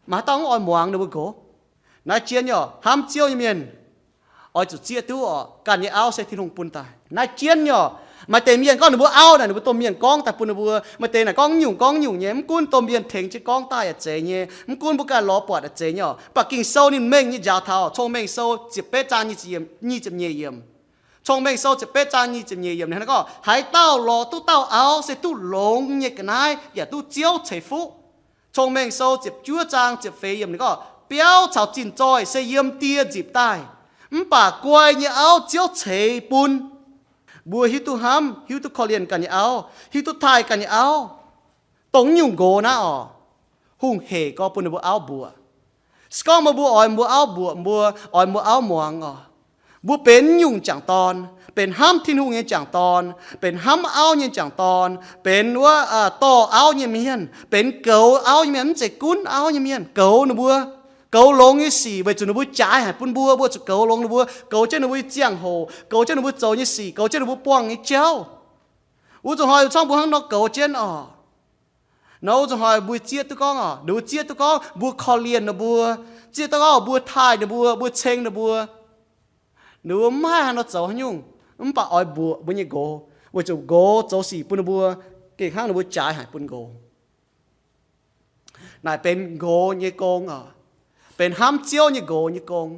Maaih haaix dauh mv oix muangx ninh mbuo nqox? Naaiv jienv nyei oc, hnamv Ziouv nyei mienh oix zuqc zieqv duqv oc, ganh nyei auv se Tin-Hungh bun daaih. Naaiv jienv nyei oc, maaih deix mienh gorngv ninh mbuo auv naaic, ninh mbuo domh mienh gorngv daaih bun ninh mbuo. Maaih deix naaic gorngv nyungc gorngv nyungc nyei, mv gunv domh mienh tengx jienv gorngv daaih yaac zeiz nyei, mv gunv mbuo ganh lorz buatc yaac zeiz nyei oc. Mv baac Ging-Sou ninh mengh nyei njaaux taux Cong-Mengh Sou ziepc betv zaang nyic ziepc nyeic yiemc. Cong-Mengh Sou ziepc betv zaang nyic ziepc nyeic yiemc ninh gorngv, Haaix dauh lorz duqv dauh auv se duqv longx nyei ga'naaiv yaac duqv Ziouv ceix fuqv. Cong-Mengh Sou ziepc juov zaang ziepc feix yiemc ninh gorngv, Biauv caux zinh zoih se yiem die nzipc daaih, mv baac guai nyei auv Ziouv ceix bun. Mbuo hiuv duqv hnamv, hiuv duqv korv-lienh ganh nyei auv, hiuv duqv taaih ganh nyei auv, dongh nyungc nqox naaiv oc, hungh hec gorx bun ninh mbuo auv mbuoqc. Se gorngv meih mbuo oix mbuo auv mbuoqc mbuo, oix mbuo auv muangx oc, mbuo benx nyungc m'jangc dorn, benx hnamv Tin-Hungh nyei m'jangc dorn, benx hnamv auv nyei m'jangc dorn, benx wuov dorh auv nyei mienh, benx goux auv nyei mienh, mv zeiz gunv auv nyei mienh, goux ninh mbuo, goux longx nyei sic weic zuqc ninh mbuo jaaix haic bun mbuo, mbuo zuqc goux longx ninh mbuo, goux jienv ninh mbuo nyei ziangh hoc, goux jienv ninh mbuo zoux nyei sic, goux jienv ninh mbuo buangh nyei jauv. Wuov zuqc hnoi wuov cangv mbuo hnangv nor goux jienv oc. Nor wuov zuqc hnoi mbuo zieqv duqv gorngv oc, ninh mbuo zieqv duqv gorngv mbuo korv-lienh ninh mbuo, zieqv duqv gorngv mbuo taaih ninh mbuo, mbuo ceng ninh mbuo. Ninh mbuo mv haih haaix nor zoux haaix nyungc, mv baac oix mbuoqc mbuo nyei nqox, weic zuqc nqox zoux sic bun ninh mbuo gengh hnangv ninh mbuo jaaix haic bun nqox. Naaic benx nqox nyei gong oc, benx hnamv Ziouv nyei nqox nyei gong.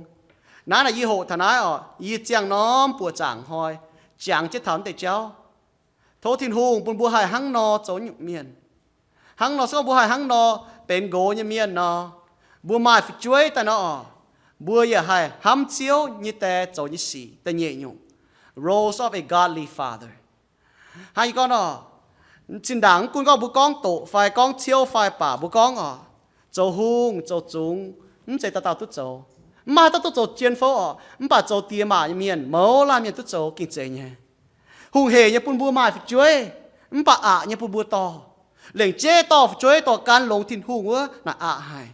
Naaiv naaic yie hoqc taux naaiv oc, yie ziangh norm buoqc zaangc hnoi jangx jienv taux naaiv deix jauv. Tov Tin-Hungh bun mbuo haih hnangv nor zoux nyungc mienh. Hnangv nor se gorngv mbuo haih hnangv nor benx nqox nyei mienh nor, mbuo maaih fu'jueiv daaih nor oc, mbuo yaac haih hnamv Ziouv nyei die zoux nyei sic. Da'nyeic nyungc, roles of a godly father. Hnangv yie gorngv nor, zinh ndaangc mv gunv gorngv mbuo gorngv doqc fai gorngv ciouv fai baac mbuo gorngv oc, zoux hungh zoux zungx mv zeiz dauh dauh duqv zoux. Mv maaih haaix dauh duqv zoux jien fouv oc, mv baac zoux diex maac nyei mienh, mouz laanh mienh duqv zoux gengh zeiz nyei. Hungh heic nyei bun mbuo maaih fu'jueiv, mv baac aqc nyei bun mbuo dorh. Lengc jeiv dorh fu'jueiv dorh gan longx Tin-Hungh wuov naaic aqc haic.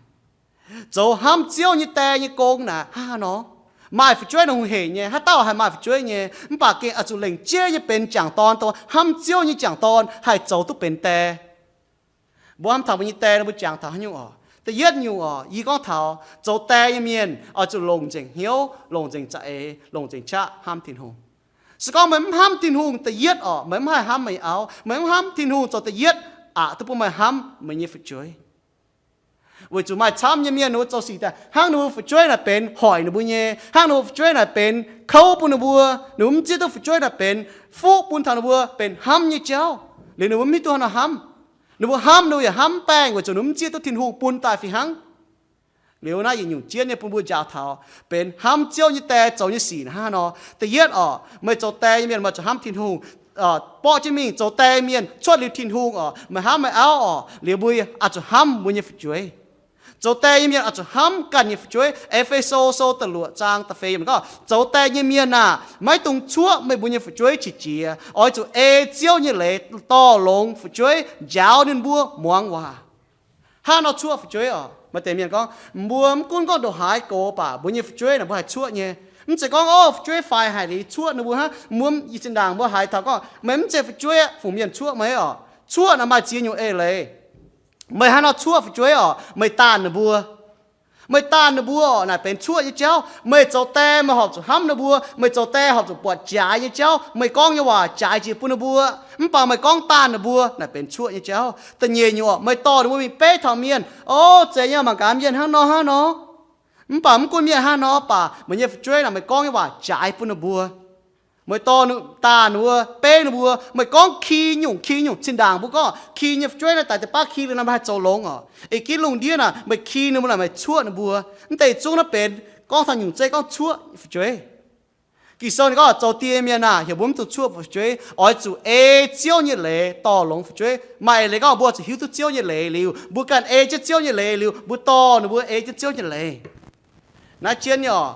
Zoux hnamv Ziouv nyei die nyei gong naaic hnangv haaix nor? Maaih fu'jueiv naaic hungh heic nyei, haaix dauh haih maaih fu'jueiv nyei, mv baac gengh oix zuqc lengc jeiv nyei benx jangc dorn, dongh hnamv Ziouv nyei jangc dorn haih zoux duqv benx die. Mbuo hnamv taux mbuo nyei die nor, mbuo jangx taux haaix nyungc oc? Da'yietv nyungc oc, yie gorngv taux zoux die nyei mienh oix zuqc longc nzengc hnyouv, longc nzengc za'eix, longc nzengc qaqv hnamv Tin-Hungh. Se gorngv meih mv hnamv Tin-Hungh, da'yietv oc, meih mv haih hnamv meih nyei auv. Meih mv hnamv Tin-Hungh zoux da'yietv aqc duqv bun meih hnamv meih nyei fu'jueiv. Weic zuqc maaih camv nyei mienh ninh mbuo zoux sic daaih hnangv ninh mbuo fu'jueiv naaic benx hoic ninh mbuo nyei, hnangv ninh mbuo fu'jueiv naaic benx kouv bun ninh mbuo. Ninh mbuo mv zieqv duqv fu'jueiv naaic benx fuqv bun taux ninh mbuo benx hnamv nyei jauv. Liuz ninh mbuo mv hiuv duqv haaix nor hnamv. Ninh mbuo hnamv ninh mbuo yaac hnamv mv baengh weic zuqc ninh mbuo mv zieqv duqv Tin-Hungh bun daaih fih hnangv. Liuz naaiv yietc nyungc jienv nyei bun mbuo njaaux taux benx hnamv Ziouv nyei die zoux nyei sic hnangv haaix nor. Da'yietv oc, meih zoux die nyei mienh meih zuqc hnamv Tin-Hungh. Borqv jienv mingh zoux die mienh cuotv liuz Tin-Hungh oc, meih hnamv meih auv oc, liuz mbuo oix zuqc hnamv mbuo nyei fu'jueiv. Zoux die nyei mienh oix zuqc hnamv ganh nyei fu'jueiv. E^fe^so Sou da'luoqc zaang da'feix yiemc gorngv, zoux die nyei mienh aah! Maiv dungx cuoqv meih mbuo nyei fu'jueiv qiex jiez. Oix zuqc ei Ziouv nyei leiz dorh longx fu'jueiv, njaaux ninh mbuo muangx waac. Hnangv nor cuoqv fu'jueiv oc. Maaih deix mienh gorngv, mbuo mv gunv gorngv ndongc haaix gox baac mbuo nyei fu'jueiv naaic mbuo haih cuoqv nyei. Mv zeiz gorngv, o, fu'jueiv faix haic liuz cuoqv ninh mbuo hnangv. Mbuo yie zinh ndaangc mbuo haiz taux gorngv, meih mv zeiz fu'jueiv aqv, fungc mienh cuoqv meih oc. Cuoqv naaic maaih ziex nyungc eix leiz. Meih hnangv nor cuoqv fu'jueiv oc, meih daanh ninh mbuo. Meih daanh ninh mbuo oc, naaic benx cuoqv nyei jauv. Meih zoux die meih horpc zuqc hnamv ninh mbuo, meih zoux die horpc zuqc buatc jaaix nyei jauv. Meih gorngv nyei waac jaaix jiex bun ninh mbuo, mv baac meih gorngv daanh ninh mbuo, naaic benx cuoqv nyei jauv. Da'nyeic nyungc oc, meih dorh ninh mbuo mingh beiv taux mienh, o, zeiz nyei, mangc gaax mienh hnangv nor hnangv nor. Mv baac mv gunv mienh hnangv nor baac meih nyei fu'jueiv naaic meih gorngv nyei waac jaaix bun ninh mbuo. Meih dorh daanh ninh mbuo, beiv ninh mbuo, meih gorngv ki nyungc ki nyungc. Zinh ndaangc mbuo gorngv ki nyei fu'jueiv naaic daaih deix baav ki liuz nor meih haih zoux longx oc. Ih ginv lungh ndiev naaic meih ki ninh mbuo naaic meih cuoqv ninh mbuo. Mv deix zungv naaiv benx gorngv taux nyungc zeiv gorngv cuoqv fu'jueiv. Ging-Sou ninh gorngv zoux die mienh aah, heuc mbuo mv dungx cuoqv fu'jueiv, oix zuqc ei Ziouv nyei leiz dorh longx fu'jueiv. Maaih eix leiz gorngv mbuo zuqc hiuv duqv Ziouv nyei leiz liuz, mbuo ganh ei jienv Ziouv nyei leiz liuz, mbuo dorh ninh mbuo ei jienv Ziouv nyei leiz. Naaiv jienv nyei oc,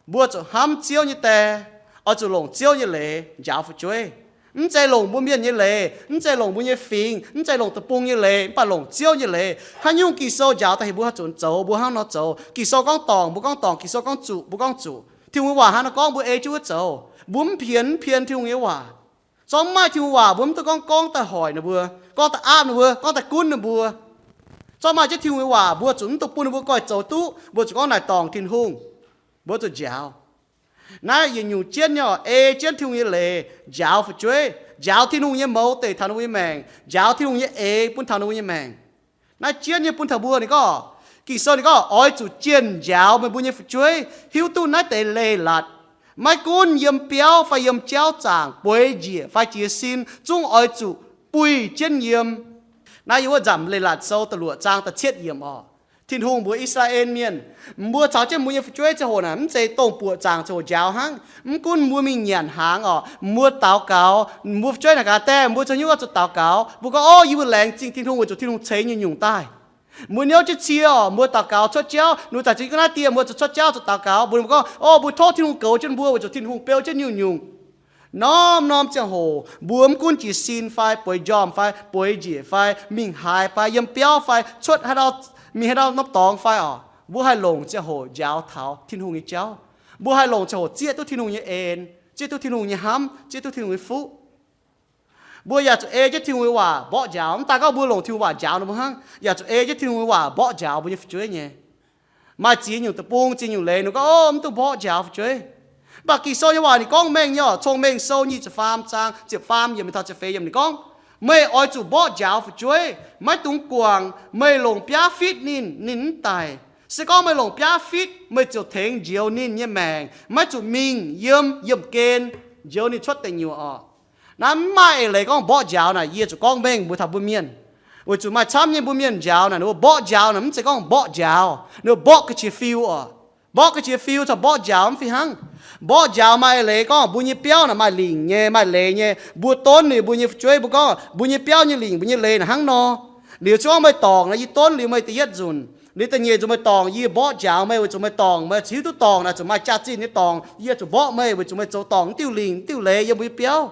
mbuo zuqc hnamv Ziouv nyei die, oix zuqc longc Ziouv nyei leiz njaaux fu'jueiv. Mv zeiz longc mbuo mienh nyei leiz, mv zeiz longc mbuo nyei fingx, mv zeiz longc deic-bung nyei leiz, mv baac longc Ziouv nyei leiz. Haaix nyungc Ging-Sou njaaux daaih heuc mbuo zuqc zoux, mbuo hnangv nor zoux. Ging-Sou gorngv dorngc, mbuo gorngv dorngc. Ging-Sou gorngv zuqc, mbuo gorngv zuqc. Tin-Hungh nyei waac hnangv nor gorngv, mbuo ei jienv wuov zoux. Mbuo mv pienx, mv pienx Tin-Hungh nyei waac. Zorqv mv maaih Tin-Hungh waac, mbuo mv duqv gorngv gorngv daaih hoic ninh mbuo, gorngv daaih aapv ninh mbuo, gorngv daaih gunv ninh mbuo. Zorqv maaih jienv Tin-Hungh nyei waac, mbuo zuqc mv dungx bun ninh mbuo goiv zoux duqv. Mbuo zuqc gorngv naaic dorngc Tin-Hungh. Mbuo zuqc njaaux. Naaiv yietc nyungc jienv nyei oc, ei jienv Tin-Hungh nyei leiz njaaux fu'jueiv, njaaux Tin-Hungh nyei mouz deic taux ninh mbuo nyei maengc, njaaux Tin-Hungh nyei eix bun taux ninh mbuo nyei maengc. Naaiv jienv nyei bun taux mbuo ninh gorngv, Ging-Sou ninh gorngv, oix zuqc jienh njaaux meih mbuo nyei fu'jueiv, hiuv duqv naaiv deix leiz-latc. Maiv gunv yiem biauv fai yiem jauv zaangc, bueix njiec fai jiez sin, zungv oix zuqc buih jienv yiem. Naaiv yiem wuov nzamc Leiz-Latc Sou da'luoqc zaang da'cietv yiemc oc. Tin-Hungh mbuox I^saa^laa^en Mienh, mbuo caux jienv mbuo nyei fu'jueiv ziangh hoc naaic mv zeiz dongh buoqc zaangc ziangh hoc njaaux hnangv. Mv gunv mbuo mingh nyanc hnaangx oc, mbuo daux gaux, mbuo fu'jueiv naaic gaax daaih, mbuo zungv hiuv oix zuqc daux gaux. Mbuo gorngv, o, yie mbuo laengz zingh Tin-Hungh weic zuqc Tin-Hungh ceix nyungc-nyungc daaih. Mbuo niouv jienv cie oc, mbuo daux gaux cuotv jauv, ninh mbuo daaih zingh gunv naaiv dieh, mbuo zuqc cuotv jauv zuqc daux gaux. Mbuo gorngv, o, mbuo tov Tin-Hungh goux jienv mbuo weic zuqc Tin-Hungh beu jienv nyungc-nyungc. Norm-norm ziangh hoc mbuo mv gunv jiez sin fai bueix njormh fai bueix njiec fai mingh haaix fai yiem biauv fai cuotv haaix dauh, mingh haaix dauh norm dorngx fai oc, mbuo haih longc ziangh hoc njaaux taux Tin-Hungh nyei jauv. Mbuo haih longc ziangh hoc zieqv duqv Tin-Hungh nyei en, zieqv duqv Tin-Hungh nyei hnamv, zieqv duqv Tin-Hungh nyei fuqv. Mbuo yaac zuqc ei jienv Tin-Hungh nyei waac mborqv njaaux. Mv daaih gorngv mbuo longc Tin-Hungh waac njaaux ninh mbuo hnangv, yaac zuqc ei jienv Tin-Hungh nyei waac mborqv njaaux mbuo nyei fu'jueiv nyei. Maaih ziex nyungc deic-bung, ziex nyungc leiz, ninh gorngv, o, mv dungx mborqv njaaux fu'jueiv. Mv baac Ging-Sou nyei waac ninh gorngv mengh nyei oc. Cong-Mengh Sou nyic ziepc faam zaang ziepc faam yiemc mingh taux ziepc feix yiemc ninh gorngv, meih oix zuqc mborqv njaaux fu'jueiv. Maiv dungx guangc. Meih longc biaav fitv ninh, ninh mv daic. Se gorngv meih longc biaav fitv, meih ziouc tengx njoux ninh nyei maengc, maiv zuqc mingh yiem yiemh gen njoux ninh cuotv deic nyuoqc oc. Naaiv mv maaih eix leiz gorngv mborqv njaaux naaic, yie zuqc gorngv mengh mbuox taux mbuo mienh. Weic zuqc maaih camv nyei mbuo mienh njaaux naaic, ninh mbuo mborqv njaaux naaic, mv zeiz gorngv mborqv njaaux, ninh mbuo mborqv ga'qiex fiu oc. Mborqv ga'qiex fiu caux mborqv njaaux mv fih hnangv. Mborqv njaaux maaih eix leiz gorngv mbuo nyei biauv naaic maaih lingc nyei, maaih leiz nyei, mbuo donv liuz mbuo nyei fu'jueiv, mbuo gorngv mbuo nyei biauv nyei lingc, mbuo nyei leiz naaic hnangv nor. Liuz se gorngv meih dorngc naaic, yie donv liuz meih da'yietv nzunc, liuz da'nyeic nzunc meih dorngc, yie mborqv njaaux meih weic zuqc meih dorngc, meih zuqc hiuv duqv dorngc naaic zuqc maaih jaax-zinh nyei dorngc, yie zuqc mborqv meih weic zuqc meih zoux dorngc diuh lingc diuh leiz yiem mbuo nyei biauv.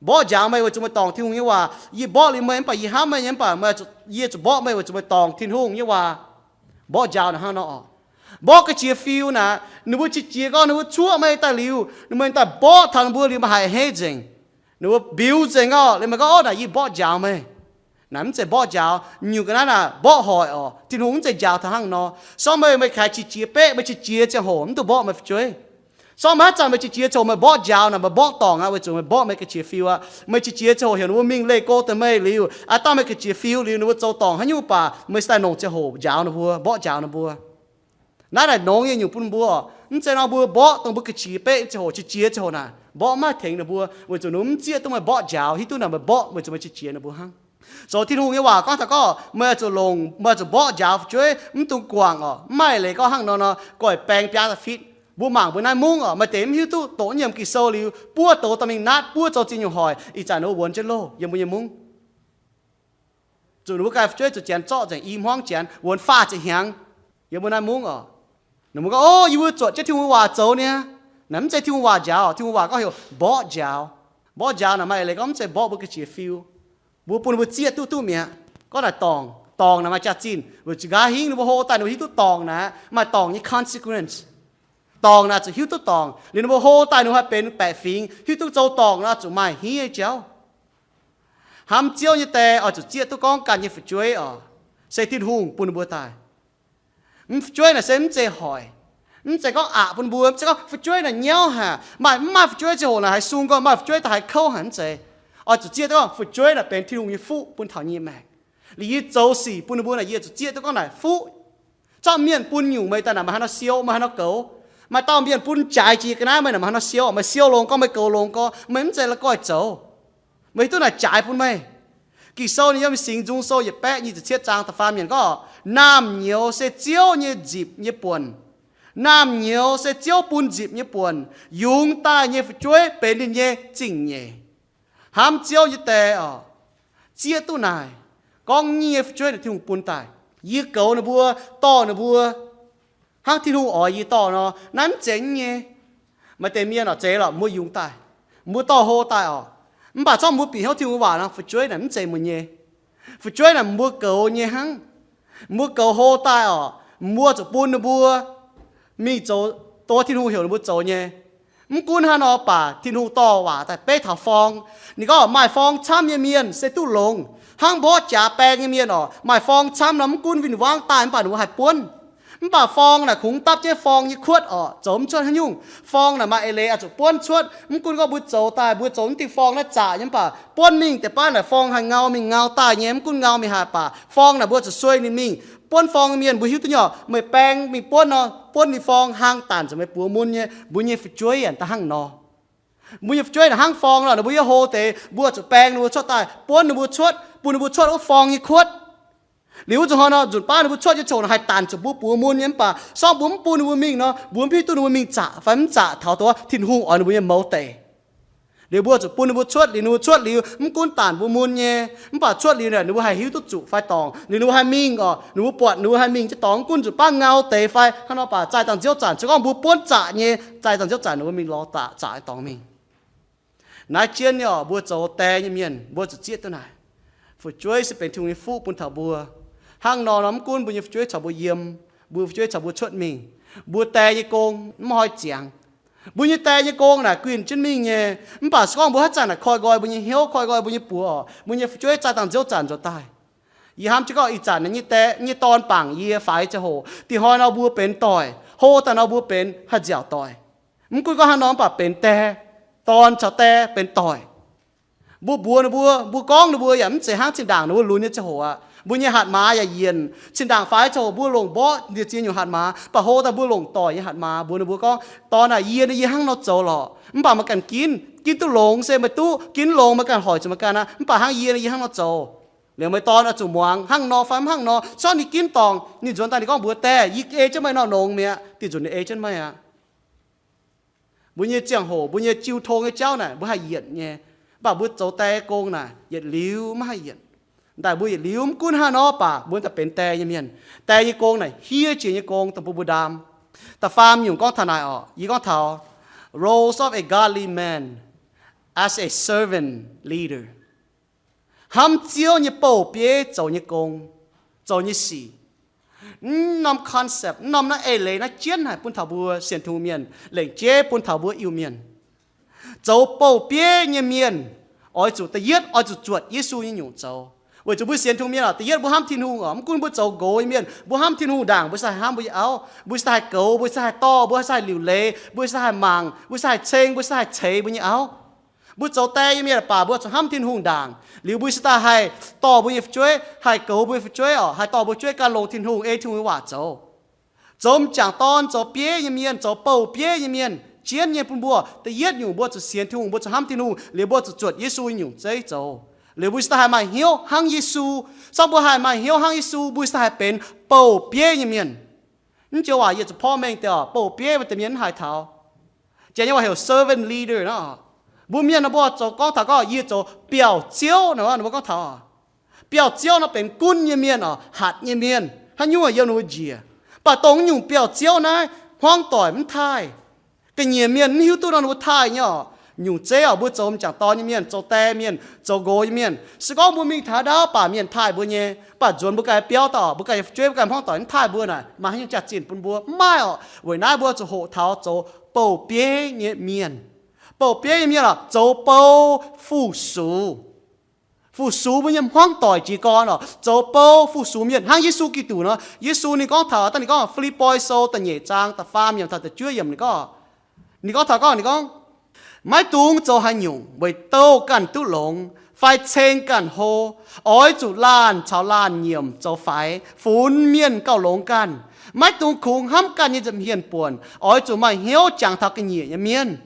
Mborqv njaaux meih weic zuqc meih dorngc Tin-Hungh nyei waac. Yie mborqv liuz meih mv baac yie hnamv meih nyei, mv baac meih, yie zuqc mborqv meih weic zuqc meih dorngc Tin-Hungh nyei waac. Mborqv njaaux naaic hnangv nor oc. Mborqv ga'qiex fiu naaic, ninh mbuo qiex jiez gorngv ninh mbuo cuoqv meih daaih liuz, ninh mbuo daaih mborqv taux ninh mbuo liuz, meih haiz hei nzengc. Ninh mbuo mbiuz nzengc orqc, liuz meih gorngv, Ov, naaic yie mborqv njaaux meih. Naaic mv zeiz mborqv njaaux. Nyungc ga'naaiv naaic mborqv hoic orqc. Tin-Hungh mv zeiz njaaux taux hnangv nor. Sorng meih, meih kaaix qiex jiez beqv, meih qiex jiez ziangh hoc mv duqv mborqv meih fu'jueiv. Sorng meih haaix zanc meih qiex jiez ziangh hoc meih mborqv njaaux naaic, meih mborqv dorngc aqv, weic zuqc meih mborqv meih ga'qiex fiu aqv. Meih qiex jiez ziangh hoc heuc ninh mbuo mingh leih go deix meih liuz, aav dangh meih ga'qiex fiu liuz, ninh mbuo zoux dorngc haaix nyungc baac meih cingx daaih longc ziangh hoc njaaux ninh mbuo, mborqv njaaux ninh mbuo. Naaiv naaic nongx nyei nyungc bun mbuo oc. Mv zeiz nor mbuo mborqv dongh mbuo ga'qiex beqv ziangh hoc, qiex jiez ziangh hoc naaic, mborqv mv maaih tengx ninh mbuo, weic zuqc ninh mbuo mv zieqv duqv meih mborqv njaaux, hiuv duqv naaic meih mborqv, weic zuqc meih qiex jiez ninh mbuo hnangv. Zoux Tin-Hungh nyei waac gorngv taux gorngv meih zuqc longc, meih zuqc mborqv njaaux fu'jueiv, mv dungx guangc orqc. Mv maaih leiz gorngv hnangv nor nor, goiv baeng biaa da'fitv. Mbuo mangc mbuo naaiv mungv orqc, maaih deix mv hiuv duqv doqc nyiemc Ging-Sou liuz, buov douz dorh mingh naatv, buov zoux ziex nyungc hoic, ih zanc ninh mbuo wuonx jienv loh yiem mbuo nyei mungv. Zuqc ninh mbuo ganh fu'jueiv zuqc janx zorqv nzengc, i hmuangv janx wuonx faah ziepc hnyangx yiem mbuo naaiv mungv orqc. Ninh mbuo gorngv, Ov, yie mbuo zuotc jienv Tin-Hungh waac zoux niaa. Naaic mv zeiz Tin-Hungh waac njaaux, Tin-Hungh waac gorngv heuc mborqv njaaux. Mborqv njaaux naaic maaih eix leiz gorngv mv zeiz mborqv mbuo ga'qiex fiu. Mbuo bun mbuo zieqv duqv duqv mi'aqv. Gorngv naaic dorngc, dorngc naaic maaih jaax-zinh, weic zuqc nqa'haav hingv ninh mbuo hlo daaih ninh mbuo hiuv duqv dorngc naaic maaih dorngc nyei consequence. Dorngc naaic zuqc hiuv duqv dorngc, liuz ninh mbuo hlo daaih ninh mbuo haih benx baeqc fingx, hiuv duqv zoux dorngc naaic zuqc maaih hniev nyei jauv. Hnamv Ziouv nyei die oix zuqc zieqv duqv gorngv ganh nyei fu'jueiv orqc, se Tin-Hungh bun ninh mbuo daaih. Mv fu'jueiv naaic se mv zeiz hoic, mv zeiz gorngv aqc bun mbuo, mv zeiz gorngv fu'jueiv naaic nyauv haic, maaih mv maaih fu'jueiv ziangh hoc naaic haiz sung gorngv maaih fu'jueiv daaih haiz kouv haic, mv zeiz. Oix zuqc zieqv duqv gorngv fu'jueiv naaic benx Tin-Hungh nyei fuqv bun taux nyei maengc. Liuz yie zoux sic bun ninh mbuo naaic yie zuqc zieqv duqv gorngv naaic fuqv. Zorqv mienh bun nyungc meih daaih naaic meih haaix nor siou, meih haaix nor goux. Maaih dauh mienh bun jaaix jiex ga'naaiv meih naaic meih haaix nor siou, meih siou longx gorngv meih goux longx gorngv, meih mv zeiz la'guaih zoux. Meih hiuv duqv naaic jaaix bun meih. Ging-Sou ninh yiem Singx Nzung Sou yietc baeqv nyic ziepc cietv zaang da'faam yiemc gorngv, Naamh nyouz se Ziouv nyei nzipc nyei buonc. Naamh nyouz se Ziouv bun nzipc nyei buonc. Yungz daaih nyei fu'jueiv benx ninh nyei zingh nyeic. Hnamv Ziouv nyei die oc, zieqv duqv naaic, gorngv nyei fu'jueiv naaic Tin-Hungh bun daaih. Yie goux ninh mbuo, dorh ninh mbuo hnangv Tin-Hungh oix yie dorh nor, naaiv mv zeiz nyei. Maaih deix mienh oc, zeiz lorqc, mbuo yungz daaih, mbuo dorh hlo daaih oc, mv baac zorqv mbuo bieqc hnyouv Tin-Hungh waac nor, fu'jueiv naaic mv zeiz meih nyei. Fu'jueiv naaic mbuo goux nyei hnangv. Mbuo goux hlo daaih oc, mbuo zuqc bun ninh mbuo mingh zoux dongh Tin-Hungh heuc ninh mbuo zoux nyei. Mv gunv hnangv nor baac Tin-Hungh dorh waac daaih beiv taux forng. Ninh gorngv maaih forng camv nyei mienh se duqv longx. Hnangv mborqv jaax baeng nyei mienh oc, maaih forng camv nor, mv gunv win-wangv daaih mv baac ninh mbuo haih buonv. Mv baac forng naaic kungx dapv jienv forng nyei kuotv oc, zoux mv cuotv haaix nyungc. Forng naaic maaih eix leiz oix zuqc buonv cuotv. Mv gunv gorngv mbuo zoux daaih, mbuo zoux mv diuh forng naaiv zaqc nyei mv baac buonv mingh deix baav naaic forng haih ngau mingh ngau daaih nyei. Mv gunv ngau mingh haaix baac forng naaic mbuo zuqc sueih ninh mingh. Buonv forng nyei mienh mbuo hiuv duqv nyei oc, meih baeng mingh buonv nor, buonv ninh forng hlang danc zuqc meih buoz mun nyei. Mbuo nyei fu'jueiv yaac da'hnangv nor. Mbuo nyei fu'jueiv naaic hnangv forng nor, ninh mbuo yiem hlo deix, mbuo zuqc baeng ninh mbuo cuotv daaih, buonv ninh mbuo cuotv, bun ninh mbuo cuotv wuov forng nyei kuotv. Liuz wuov zanc hnoi nor, nzunc baav ninh mbuo cuotv nyei coc naaic haih danc zuqc mbuo buoz mun nyei mv baac sorng mbuo mv bun ninh mbuo mingh nor, mbuo mv hiuv duqv ninh mbuo mingh zaqc fai mv zaqc taux dongh Tin-Hungh oix ninh mbuo nyei mouz deic. Liuz mbuo zuqc bun ninh mbuo cuotv. Liuz ninh mbuo cuotv liuz mv gunv danc mbuo mun nyei, mv baac cuotv liuz naaic ninh mbuo haih hiuv duqv zuqc fai dorngc, liuz ninh mbuo haih mingh oc, ninh mbuo buatc ninh mbuo haih mingh jienv dorngx, mv gunv nzunc baav ngau deix fai hnangv nor baac zaih dangh nziouv zanc, se gorngv mbuo buonv zaqc nyei, zaih dangh nziouv zanc ninh mbuo mingh lorz zaqc, zaqc dorngx mingh. Naaiv jienv nyei oc, mbuo zoux die nyei mienh mbuo zuqc zieqv duqv naaic. Fu'jueiv se benx Tin-Hungh nyei fuqv bun taux mbuo. Hnangv nor nor mv gunv mbuo nyei fu'jueiv caux mbuo yiem, mbuo fu'jueiv caux mbuo cuotv mingh, mbuo die nyei gong mv hnoi ziangx. Mbuo nyei die nyei gong naaic guinh jienv mingh nyei. Mv baac se gorngv mbuo haaix zanc naaic koi nqoi mbuo nyei hnyouv, koi nqoi mbuo nyei buoz oc, mbuo nyei fu'jueiv zaih dangh nziouv zanc nzuonx daaih. Yie hnamv jienv gorngv ih zanc nyei die, nyei dorn bangc yie faix ziangh hoc, dinh hnoi nor mbuo benx doic, hlo daaih nor mbuo benx haih nziaauc doic. Mv gunv gorngv hnangv nor mv baac benx die, dorn caux die benx doic. Mbuo mbuox ninh mbuo, mbuo gorngv ninh mbuo yaac mv zeiz hnangv zinh ndaangc ninh mbuo lunx nyei ziangh hoc aqv. Mbuo nyei hatc maaz yaac yienc. Zinh ndaangc faix ziangh hoc mbuo longc mborqv ndie-ziex nyungc hatc maaz, mv baac hlo daaih mbuo longc doic nyei hatc maaz. Mbuox ninh mbuo gorngv, Dorn aah, yie naaiv yie hnangv nor zoux lorqc, mv baac meih ganh ginv, ginv duqv longx se meih duqv, ginv longx meih ganh hoic zuqc meih ganh aqv. Mv baac hnangv yie naaiv yie hnangv nor zoux. Liuz meih dorn oix zuqc muangx hnangv nor fai mv hnangv nor. Corc ninh ginv dorngc, ninh nzuonx daaih ninh gorngv mbuox die, Yie ei jienv meih nor longx mi'aqv. Dih nzunc ninh ei jienv meih aqv. Mbuo nyei ziangh hoc, mbuo nyei jiu tong nyei jauv naaic, mbuo haih yienc nyei. Mv baac mbuo zoux die gong naaic, yietc liuz maiv haih yienc. Daaih mbuo yietc liuz mv gunv hnangv nor baac mbuo daaih benx die nyei mienh. Die nyei gong naaic hiev jiex nyei gong dongh bun mbuo ndaam. Da'faam nyungc gorngv taux naaic orqc, yie gorngv taux roles of a godly man as a servant leader. Hnamv Ziouv nyei bouh bieiv zoux nyei gong, zoux nyei sic. Mv norm concept, mv norm naaiv eix leiz naaiv jienv haic bun taux mbuo sienx Tin-Hungh mienh, lengc jeiv bun taux mbuo Iu-Mienh. Zoux bouh bieiv nyei mienh oix zuqc da'yietv oix zuqc zuotc Yesu nyei nyungc zoux. Weic zuqc mbuo sienx Tin-Hungh mienh oc, da'yietv mbuo hnamv Tin-Hungh oc. Mv gunv mbuo zoux nqox nyei mienh, mbuo hnamv Tin-Hungh ndaangc, mbuo sai hnamv mbuo nyei auv, mbuo sai haih goux, mbuo sai haih dorh, mbuo sai haih liuc leiz, mbuo sai haih mangc, mbuo sai haih ceng, mbuo sai haih ceix mbuo nyei auv. Mbuo zoux die nyei mienh baac mbuo zuqc hnamv Tin-Hungh ndaangc, liuz mbuo sai daaih haih dorh mbuo nyei fu'jueiv, haih goux mbuo nyei fu'jueiv oc, haih dorh mbuo fu'jueiv gan longx Tin-Hungh, ei Tin-Hungh nyei waac zoux. Zoux m'jangc dorn, zoux bieiv nyei mienh, zoux bouh bieiv nyei mienh, jienv nyei bun mbuo, da'yietv nyungc mbuo zuqc sienx Tin-Hungh, mbuo zuqc hnamv Tin-Hungh, liuz mbuo zuqc zuotc Yesu nyungc zeiv zoux. Liuz mbuo sai daaih haih maaih hnyouv hnangv Yesu. Sorng mbuo haih maaih hnyouv hnangv Yesu, mbuo sai daaih haih benx bouh bieiv nyei mienh. Mv joux waac yie zuqc porv mengh deix oc, bouh bieiv maaih deix mienh mv haiz taux. Janx nyei waac heuc servant leader nor. Mbuo mienh nor mbuo zoux gorngv taux gorngv yie zoux biauv-ziouv nor, ninh mbuo gorngv taux biauv-ziouv nor benx gunv nyei mienh oc, hatc nyei mienh, haaix nyungc yiem ninh mbuo njiec. Mv baac dongh nyungc biauv-ziouv naaiv hmuangv doic mv taaih. Ga'nyiec mienh mv hiuv duqv nor ninh mbuo taaih nyei oc. Nyungc zeiv oc, mbuo zoux m'jangc dorn nyei mienh, zoux die mienh, zoux nqox nyei mienh, se gorngv mbuo mingh taux haaix ndau baac mienh taaih mbuo nyei, mv baac nzuonx mbuo ganh biauv daaih oc, mbuo ganh nyei fu'jueiv mbuo ganh hmuangv doic mv taaih mbuo naaic, maaih haaix nyungc jaax-zinh bun mbuo? Mv maaih oc. Weic naaiv mbuo zuqc hoqc taux zoux bouh bieiv nyei mienh. Bouh bieiv nyei mienh oc, zoux bou fu-sux. Fu-sux mbuo nyei hmuangv doic jiez gorn oc, zoux bou fu-sux mienh hnangv Yesu Giduc nor. Yesu ninh gorngv taux, dangh ninh gorngv Fi^lipv^poi Sou da'nyeic zaang da'faam yiemc taux da'juov yiemc ninh gorngv, ninh gorngv taux gorngv, ninh gorngv, Maiv dungx zoux haaix nyungc weic douh ganh duqv longx fai ceng ganh hlo. Oix zuqc laanh caux laanh nyiemc zoux faix, funx mienh gauh longx ganh. Maiv dungx kungx hnamv ganh nyei nza'hmien buonc. Oix zuqc maaih hnyouv jangx taux ga'nyiec nyei mienh.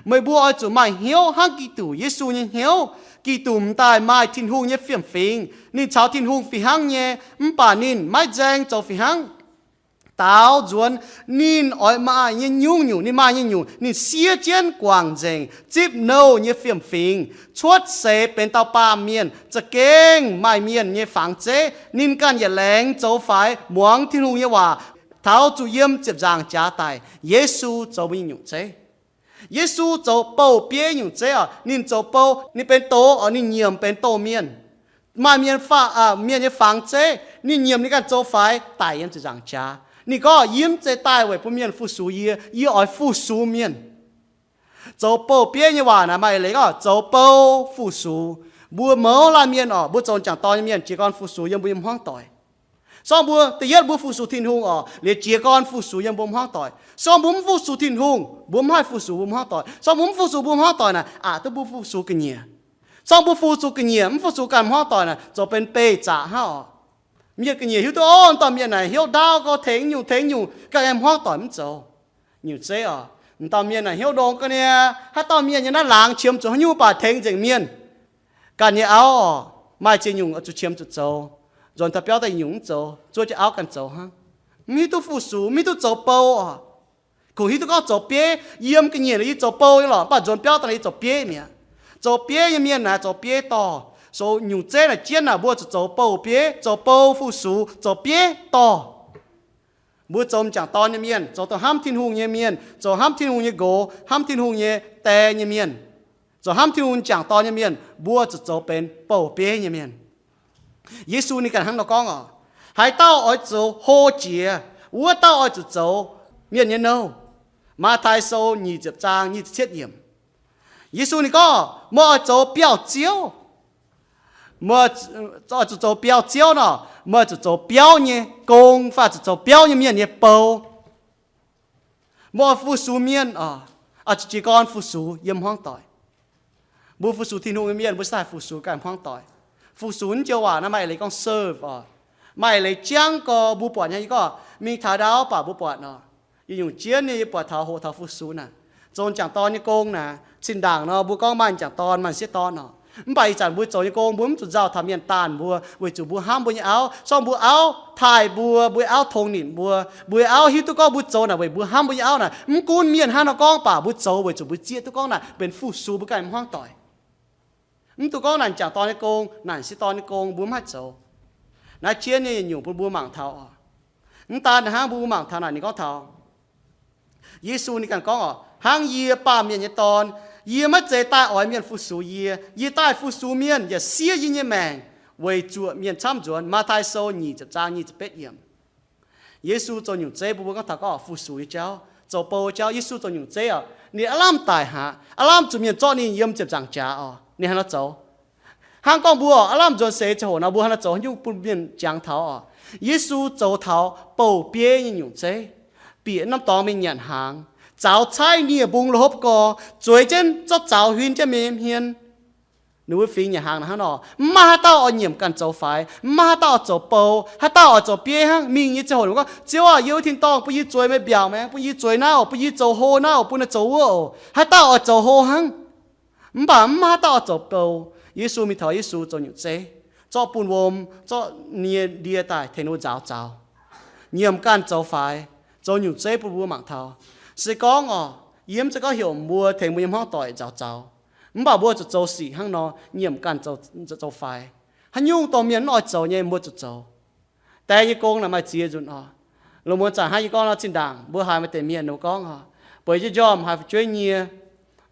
Meih mbuo oix zuqc maaih hnyouv hnangv Giduc Yesu nyei hnyouv. Giduc m'daaih maaih Tin-Hungh nyei fiem-fingx. Ninh caux Tin-Hungh fih hnangv nyei, mv baac ninh maiv nzaeng zoux fih hnangv. Daaux nzuonx ninh oix maaih nyei nyungc-nyungc, ninh maaih nyei nyungc, ninh siev jienv guangc nzengc, zipv nouh nyei fiem-fingx, cuotv seix benx dauh baamh mienh, za'gengh maaih mienh nyei fangx zeiv. Ninh ganh yietc laengz zoux faix, muangx Tin-Hungh nyei waac, taux zuqc yiem ziepc nzaangc jaax daic. Yesu zoux mbuo nyei nyungc zeiv. Yesu zoux bouh bieiv nyungc zeiv oc. Ninh zoux bou, ninh benx doz oc, ninh nyiemc benx doz-mienh. Maaih mienh, mienh nyei fangx zeiv, ninh nyiemc ninh ganh zoux faix, daic yiem ziepc nzaangc jaax. Ninh gorngv, Yie mv zeiz daaih weic bun mienh fu-sux yie, yie oix fu-sux mienh. Zoux bouh bieiv nyei waac naaic maaih leiz gorngv zoux bou fu-sux. Mbuo mouz laanh mienh oc, mbuo zoux m'jangc dorn nyei mienh jiez gorn fu-sux yiem mbuo nyei hmuangv doic. Sorng mbuo da'yietv mbuo fu-sux Tin-Hungh oc, liuz jiez gorn fu-sux yiem mbuo hmuangv doic. Sorng mbuo mv fu-sux Tin-Hungh, mbuo mv haih fu-sux mbuo hmuangv doic. Sorng mbuo mv fu-sux mbuo hmuangv doic naaic, aqc duqv mbuo fu-sux ga'nyiec. Sorng mbuo fu-sux ga'nyiec, mv fu-sux ganh hmuangv doic naaic, zoux benx beih zaqc hnangv oc. Mienh ga'nyiec hiuv duqv, o, m'dauh mienh naaic hnyouv ndaauv gau, tengx nyungc tengx nyungc, ganh nyei hmuangv doic mv zoux. Nyungc zeiv oc, m'dauh mienh naaic hnyouv ndongx ga'naaiv, haaix dauh mienh nyei naaiv laangz qiemx zuqc haaix nyungc baac tengx nzengc mienh. Ganh nyei auv oc, maaih ziex nyungc oix zuqc qiemx zuqc zoux, nzuonx taux biauv daaih nyungc mv zoux, zuov jienv auv ganh zoux hnangv. Mv hiuv duqv fu-sux, mv hiuv duqv zoux bou oc. Kungx hiuv duqv gorngv zoux bieiv, yiem ga'nyiec naaic yie zoux bou nyei lorqc, mv baac nzuonx biauv daaih naaic yie zoux bieiv mi'aqv. Zoux bieiv nyei mienh naaic zoux bieiv dorh. So nyungc zeiv naaic jienv naaic mbuo zuqc zoux bouh bieiv, zoux bou fu-sux, zoux bieiv dorh. Mbuo zoux m'jangc dorn nyei mienh, zoux dongh hnamv Tin-Hungh nyei mienh, zoux hnamv Tin-Hungh nyei nqox, hnamv Tin-Hungh nyei die nyei mienh, zoux hnamv Tin-Hungh m'jangc dorn nyei mienh, mbuo zuqc zoux benx bouh bieiv nyei mienh. Yesu ninh ganh hnangv nor gorngv oc, haaix dauh oix zoux hlo jiex, wuov dauh oix zuqc zoux mienh nyei nouh. Matv^tai Sou nyic ziepc zaang nyic ziepc cietv yiemc. Yesu ninh gorngv, meih oix zoux biauv-ziouv. Meih oix zuqc zoux biauv-ziouv nor, meih oix zuqc zoux biauv nyei gong fai zuqc zoux biauv nyei mienh nyei bou. Meih oix fu-sux mienh oc, oix zuqc jiez gorn fu-sux yiem hmuangv doic. Mbuo fu-sux Tin-Hungh nyei mienh, mbuo se haih fu-sux ganh hmuangv doic. Fu-sux naaiv joux waac naaiv maaih eix leiz gorngv serve oc. Maaih eix leiz jangv gorx mbuo buatc nyei, yie gorngv mingh taux ndau baac mbuo buatc oc. Yietc nyungc jienv nyei yie buatc taux hoqc taux fu-sux naaic, zoux m'jangc dorn nyei gong naaic, zinh ndaangc nor mbuo gorngv maaih m'jangc dorn, maaih m'sieqv dorn oc. Mv baac ih zanc mbuo zoux nyei gong mbuo mv zuqc nzauh taux mienh daanh mbuo, weic zuqc mbuo hnamv mbuo nyei auv. Sorng mbuo auv taaih mbuo, mbuo auv tong nimc mbuo, mbuo auv hiuv duqv gorngv mbuo zoux naaic weic mbuo hnamv mbuo nyei auv naaic. Mv gunv mienh hnangv nor gorngv baac mbuo zoux weic zuqc mbuo zieqv duqv gorngv naaic benx fu-sux mbuo ganh hmuangv doic. Mv dungx gorngv naaic m'jangc dorn nyei gong, naaic m'sieqv dorn nyei gong mbuo mv haih zoux. Naaiv jienv nyei yietc nyungc bun mbuo mangc taux oc. Mv daan hnangv, mbuo mangc taux naaic ninh gorngv taux Yesu ninh ganh gorngv oc, hnangv yie, Baamh Mienh nyei Dorn, yie maiv zeiz daaih oix mienh fu-sux yie. Yie daaih fu-sux mienh yaac siev yie nyei maengc weic zuoqc mienh camv nzuonx. Matv^tai Sou nyic ziepc zaang nyic ziepc betv yiemc. Yesu zoux nyungc zeiv bun mbuo gorngv taux gorngv fu-sux nyei jauv, zoux bou jauv. Yesu zoux nyungc zeiv oc. Ninh aav lamh daic haic, aav lamh zuqc mienh zorqv ninh yiem ziepc nzaangc jaax oc. Ninh haaix nor zoux? Hnangv gorngv mbuo aav lamh nzuonx seix ziangh hoc nor, mbuo haaix nor zoux haaix nyungc bun mienh jangx taux oc? Yesu zoux taux bouh bieiv nyei nyungc zeiv, bieqc norm dorngx mingh nyanc hnaangx, zaux caaiv nie-mbung lo hopv gorx, zueiz jienv zorqv zaux huin jienv mienh nyei hmien. Ninh mbuo fingx nyanc hnaangx naaic hnangv nor, mv maaih haaix dauh oix nyiemc ganh zoux faix, mv maaih haaix dauh oix zoux bou. Haaix dauh oix zoux bieiv hnangv. Mingh nyei ziangh hoc ninh gorngv, Ziouv aah, yie wuov tin-dorngh, bun yie zueiz meih mbiaauc maengx, bun yie zueiz naaiv oc, bun yie zoux hlo naaiv oc, bun naaiv zoux wuov oc. Haaix dauh oix zoux hlo hnangv. Mv baac mv maaih haaix dauh oix zoux bou. Yesu mingh taux Yesu zoux nyungc zeiv, zorqv bunh wuom, zorqv nie ndie daaih tengx ninh mbuo nzaaux zaux, nyiemc ganh zoux faix, zoux nyungc zeiv bun mbuo mangc taux. Se gorngv oc, yie mv zeiz gorngv heuc mbuo tengx mbuo nyei hmuangv doic nzaaux zaux, mv baac mbuo zuqc zoux sic hnangv nor, nyiemc ganh zoux, zoux faix. Haaix nyungc dongh mienh mv oix zoux nyei mbuo zuqc zoux. Die nyei gong naaic maaih ziex nzunc oc. Lungh muonz zanc hnangv yie gorngv nor, zinh ndaangc mbuo haiz maaih deix mienh ninh mbuo gorngv oc, bueix jienv njormh haiz fu'jueiv nyie,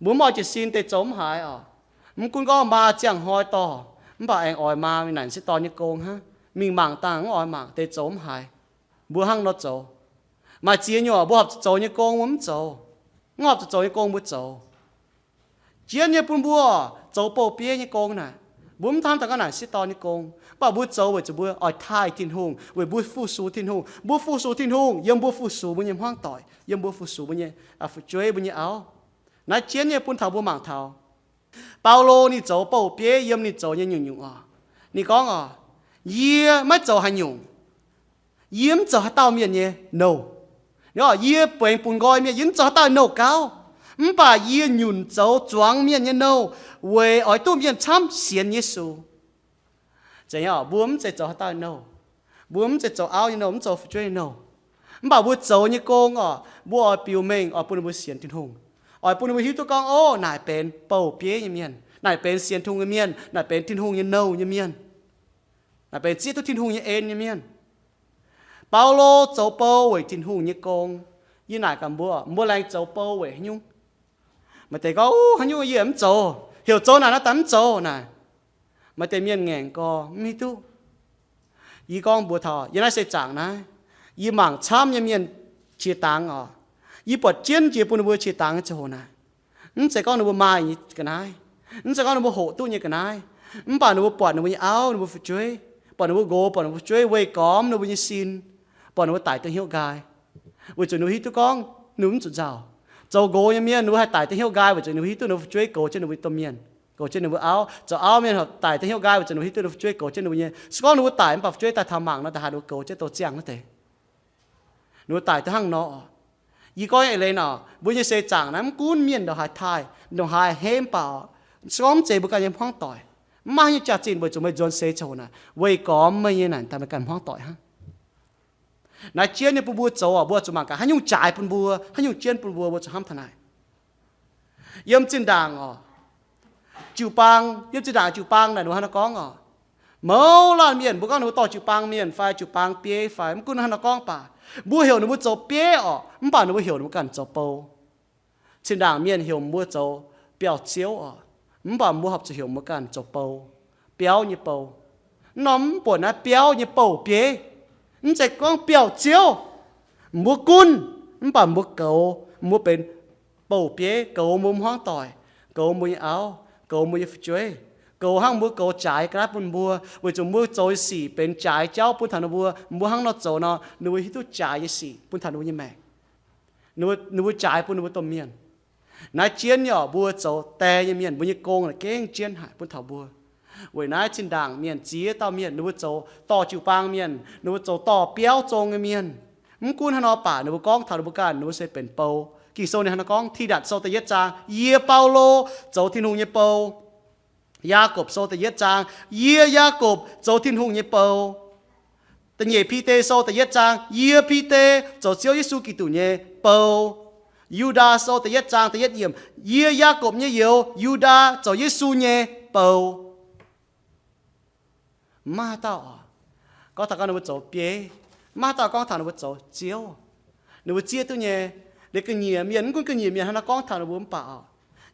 mbuo mv oix jiez sin deix zoux mv haiz oc. Mv gunv gorngv maa ziangh hnoi dorh, mv baac aengx oix maa mingh naaic m'sieqv dorn nyei gong hnangv, mingh mangc dangh mv oix mangc deix zoux mv haiz. Mbuo hnangv nor zoux. Maaih ziex nyungc mbuo horpc zuqc zoux nyei gong mbuo mv zoux, mv horpc zuqc zoux nyei gong mbuo zoux. Jienv nyei bun mbuo zoux bouh bieiv nyei gong naaic, mbuo mv hnamv daaih gorngv naaic m'sieqv dorn nyei gong, mv baac mbuo zoux weic zuqc mbuo oix taaih Tin-Hungh, weic mbuo fu-sux Tin-Hungh. Mbuo fu-sux Tin-Hungh yiem mbuo fu-sux mbuo nyei hmuangv doic, yiem mbuo fu-sux mbuo nyei fu'jueiv, mbuo nyei auv. Naaiv jienv nyei bun taux mbuo mangc taux Baulo ninh zoux bouh bieiv yiem ninh zoux nyei nyungc-nyungc oc. Ninh gorngv oc, yie maiv zoux haaix nyungc. Yie mv zoux haaix dauh mienh nyei nouh. Yie buenx bun nqoi mienh, yie mv zoux haaix dauh nouh gauv. Mv baac yie nyunc zoux zuangx mienh nyei nouh weic oix duqv mienh camv sienx Yesu. Zeiz nyei oc, mbuo mv zeiz zoux haaix dauh nouh. Mbuo mv zeiz zoux auv nyei nouh, mv zoux fu'jueiv nyei nouh. Mv baac mbuo zoux nyei gong oc, mbuo oix biux mengh oix bun ninh mbuo sienx Tin-Hungh, oix bun ninh mbuo hiuv duqv gorngv, ov, naaic benx bouh bieiv nyei mienh, naaic benx sienx Tin-Hungh nyei mienh, naaic benx Tin-Hungh nyei nouh nyei mienh, naaic benx zieqv duqv Tin-Hungh nyei en nyei mienh. Baulo zoux bou weic Tin-Hungh nyei gong. Yie naaic gaax mbuo, mbuo laengz zoux bou weic haaix nyungc? Maaih deix gorngv, ov, haaix nyungc yie mv zoux, heuc zoux naaic nor daaih mv zoux naaic. Maaih deix mienh ngaengc gorx mv hiuv duqv. Yie gorngv mbuox taux yie naaiv seix zaangc naaiv, yie mangc camv nyei mienh qiex dangx oc. Yie buatc jienv jiex bun ninh mbuo qiex dangx nyei ziangh hoc naaic, mv zeiz gorngv ninh mbuo maaih nyei ga'naaiv, mv zeiz gorngv ninh mbuo hoqc duqv nyei ga'naaiv, mv baac ninh mbuo buatc ninh mbuo nyei auv, ninh mbuo fu'jueiv, buatc ninh mbuo nqox, buatc ninh mbuo fu'jueiv weih gormx ninh mbuo nyei sin, buatc ninh mbuo daic da'hnyouv nqaai, weic zuqc ninh mbuo hiuv duqv gorngv ninh mbuo mv zuqc nzauh. Zoux nqox nyei mienh ninh mbuo haih daic da'hnyouv nqaai weic zuqc ninh mbuo hiuv duqv ninh mbuo fu'jueiv goux jienv ninh mbuo nyei domh mienh, goux jienv ninh mbuo auv. Zoux auv mienh haih daic da'hnyouv nqaai weic zuqc ninh mbuo hiuv duqv ninh mbuo fu'jueiv goux jienv ninh mbuo nyei. Se gorngv ninh mbuo daic mv baac fu'jueiv daaih taux mangc nor, da'haaix ninh mbuo goux jienv douz ziangh wuov deix. Ninh mbuo daic duqv hnangv nor oc. Yie gorngv eix leiz nor, mbuo nyei seix zaangc naaiv mv gunv mienh ndongc haaix taaih, ndongc haaix hemv baac, se gorngv mv zeiz mbuo ganh nyei hmuangv doic, mv maaih haaix nyungc jaax-zinh weic zuqc meih nzuonx seix ziangh hoc naaic weic gormx meih nyei naaic daaih meih ganh hmuangv doic hnangv. Naaiv jienv nyei bun mbuo zoux oc, mbuo zuqc mangc gaax haaix nyungc jaaix bun mbuo, haaix nyungc jienv bun mbuo, mbuo zuqc hnamv taux naaic. Yiem zinh ndaangc oc, jiu-baang, yiem zinh ndaangc jiu-baang naaic ninh mbuo hnangv nor gorngv oc, mouz laanh mienh mbuo gorngv ninh mbuo dorh jiu-baang mienh fai jiu-baang bieiv fai mv gunv hnangv nor gorngv baac, mbuo heuc ninh mbuo zoux bieiv oc, mv baac ninh mbuo heuc ninh mbuo ganh zoux bou. Zinh ndaangc mienh heuc mbuo zoux biauv-ziouv oc, mv baac mbuo horpc zuqc heuc mbuo ganh zoux bou, biauv nyei bou. Mv norm mv buatc naaiv biauv nyei bouh bieiv, mv zeiz gorngv biauv-ziouv. Mbuo gunv, mv baac mbuo goux, mbuo benx bouh bieiv, goux mbuo hmuangv doic, goux mbuo nyei auv, goux mbuo nyei fu'jueiv, goux hnangv mbuo goux jaaix ga'naaiv bun mbuo, weic zuqc mbuo zoux nyei sic benx jaaix jauv bun taux ninh mbuo. Mbuo hnangv nor zoux nor, ninh mbuo hiuv duqv jaaix nyei sic bun taux ninh mbuo nyei maengc. Ninh mbuo, ninh mbuo jaaix bun ninh mbuo domh mienh. Naaiv jienv nyei orqc, mbuo zoux die nyei mienh, mbuo nyei gong naaic gengh jienv haic bun taux mbuo. Weic naaiv zinh ndaangc mienh ziex dauh mienh, ninh mbuo zoux dorh jiu-baang mienh, ninh mbuo zoux dorh biauv zong nyei mienh. Mv gunv haaix nor baac ninh mbuo gorngv taux ninh mbuo ganh, ninh mbuo se benx bou. Ging-Sou ninh hnangv naaiv gorngv, Tidatc Sou da'yietv zaang, Yie, Baulo, zoux Tin-Hungh nyei bou. Yaagorpc Sou da'yietv zaang, Yie, Yaagorpc, zoux Tin-Hungh nyei bou. Da'nyeic Bide Sou da'yietv zaang, Yie, Bide, zoux Ziouv Yesu Giduc nyei bou. Yu^ndaa Sou da'yietv zaang da'yietv yiemc, Yie, Yaagorpc nyei youz, Yu^ndaa, zoux Yesu nyei bou. Mv maaih haaix dauh oc, gorngv taux gorngv ninh mbuo zoux bieiv. Mv maaih haaix dauh gorngv taux ninh mbuo zoux Ziouv. Ninh mbuo zieqv duqv nyei. Liuz ga'nyiec mienh, mv gunv ga'nyiec mienh haaix nor gorngv taux ninh mbuo mv baac oc,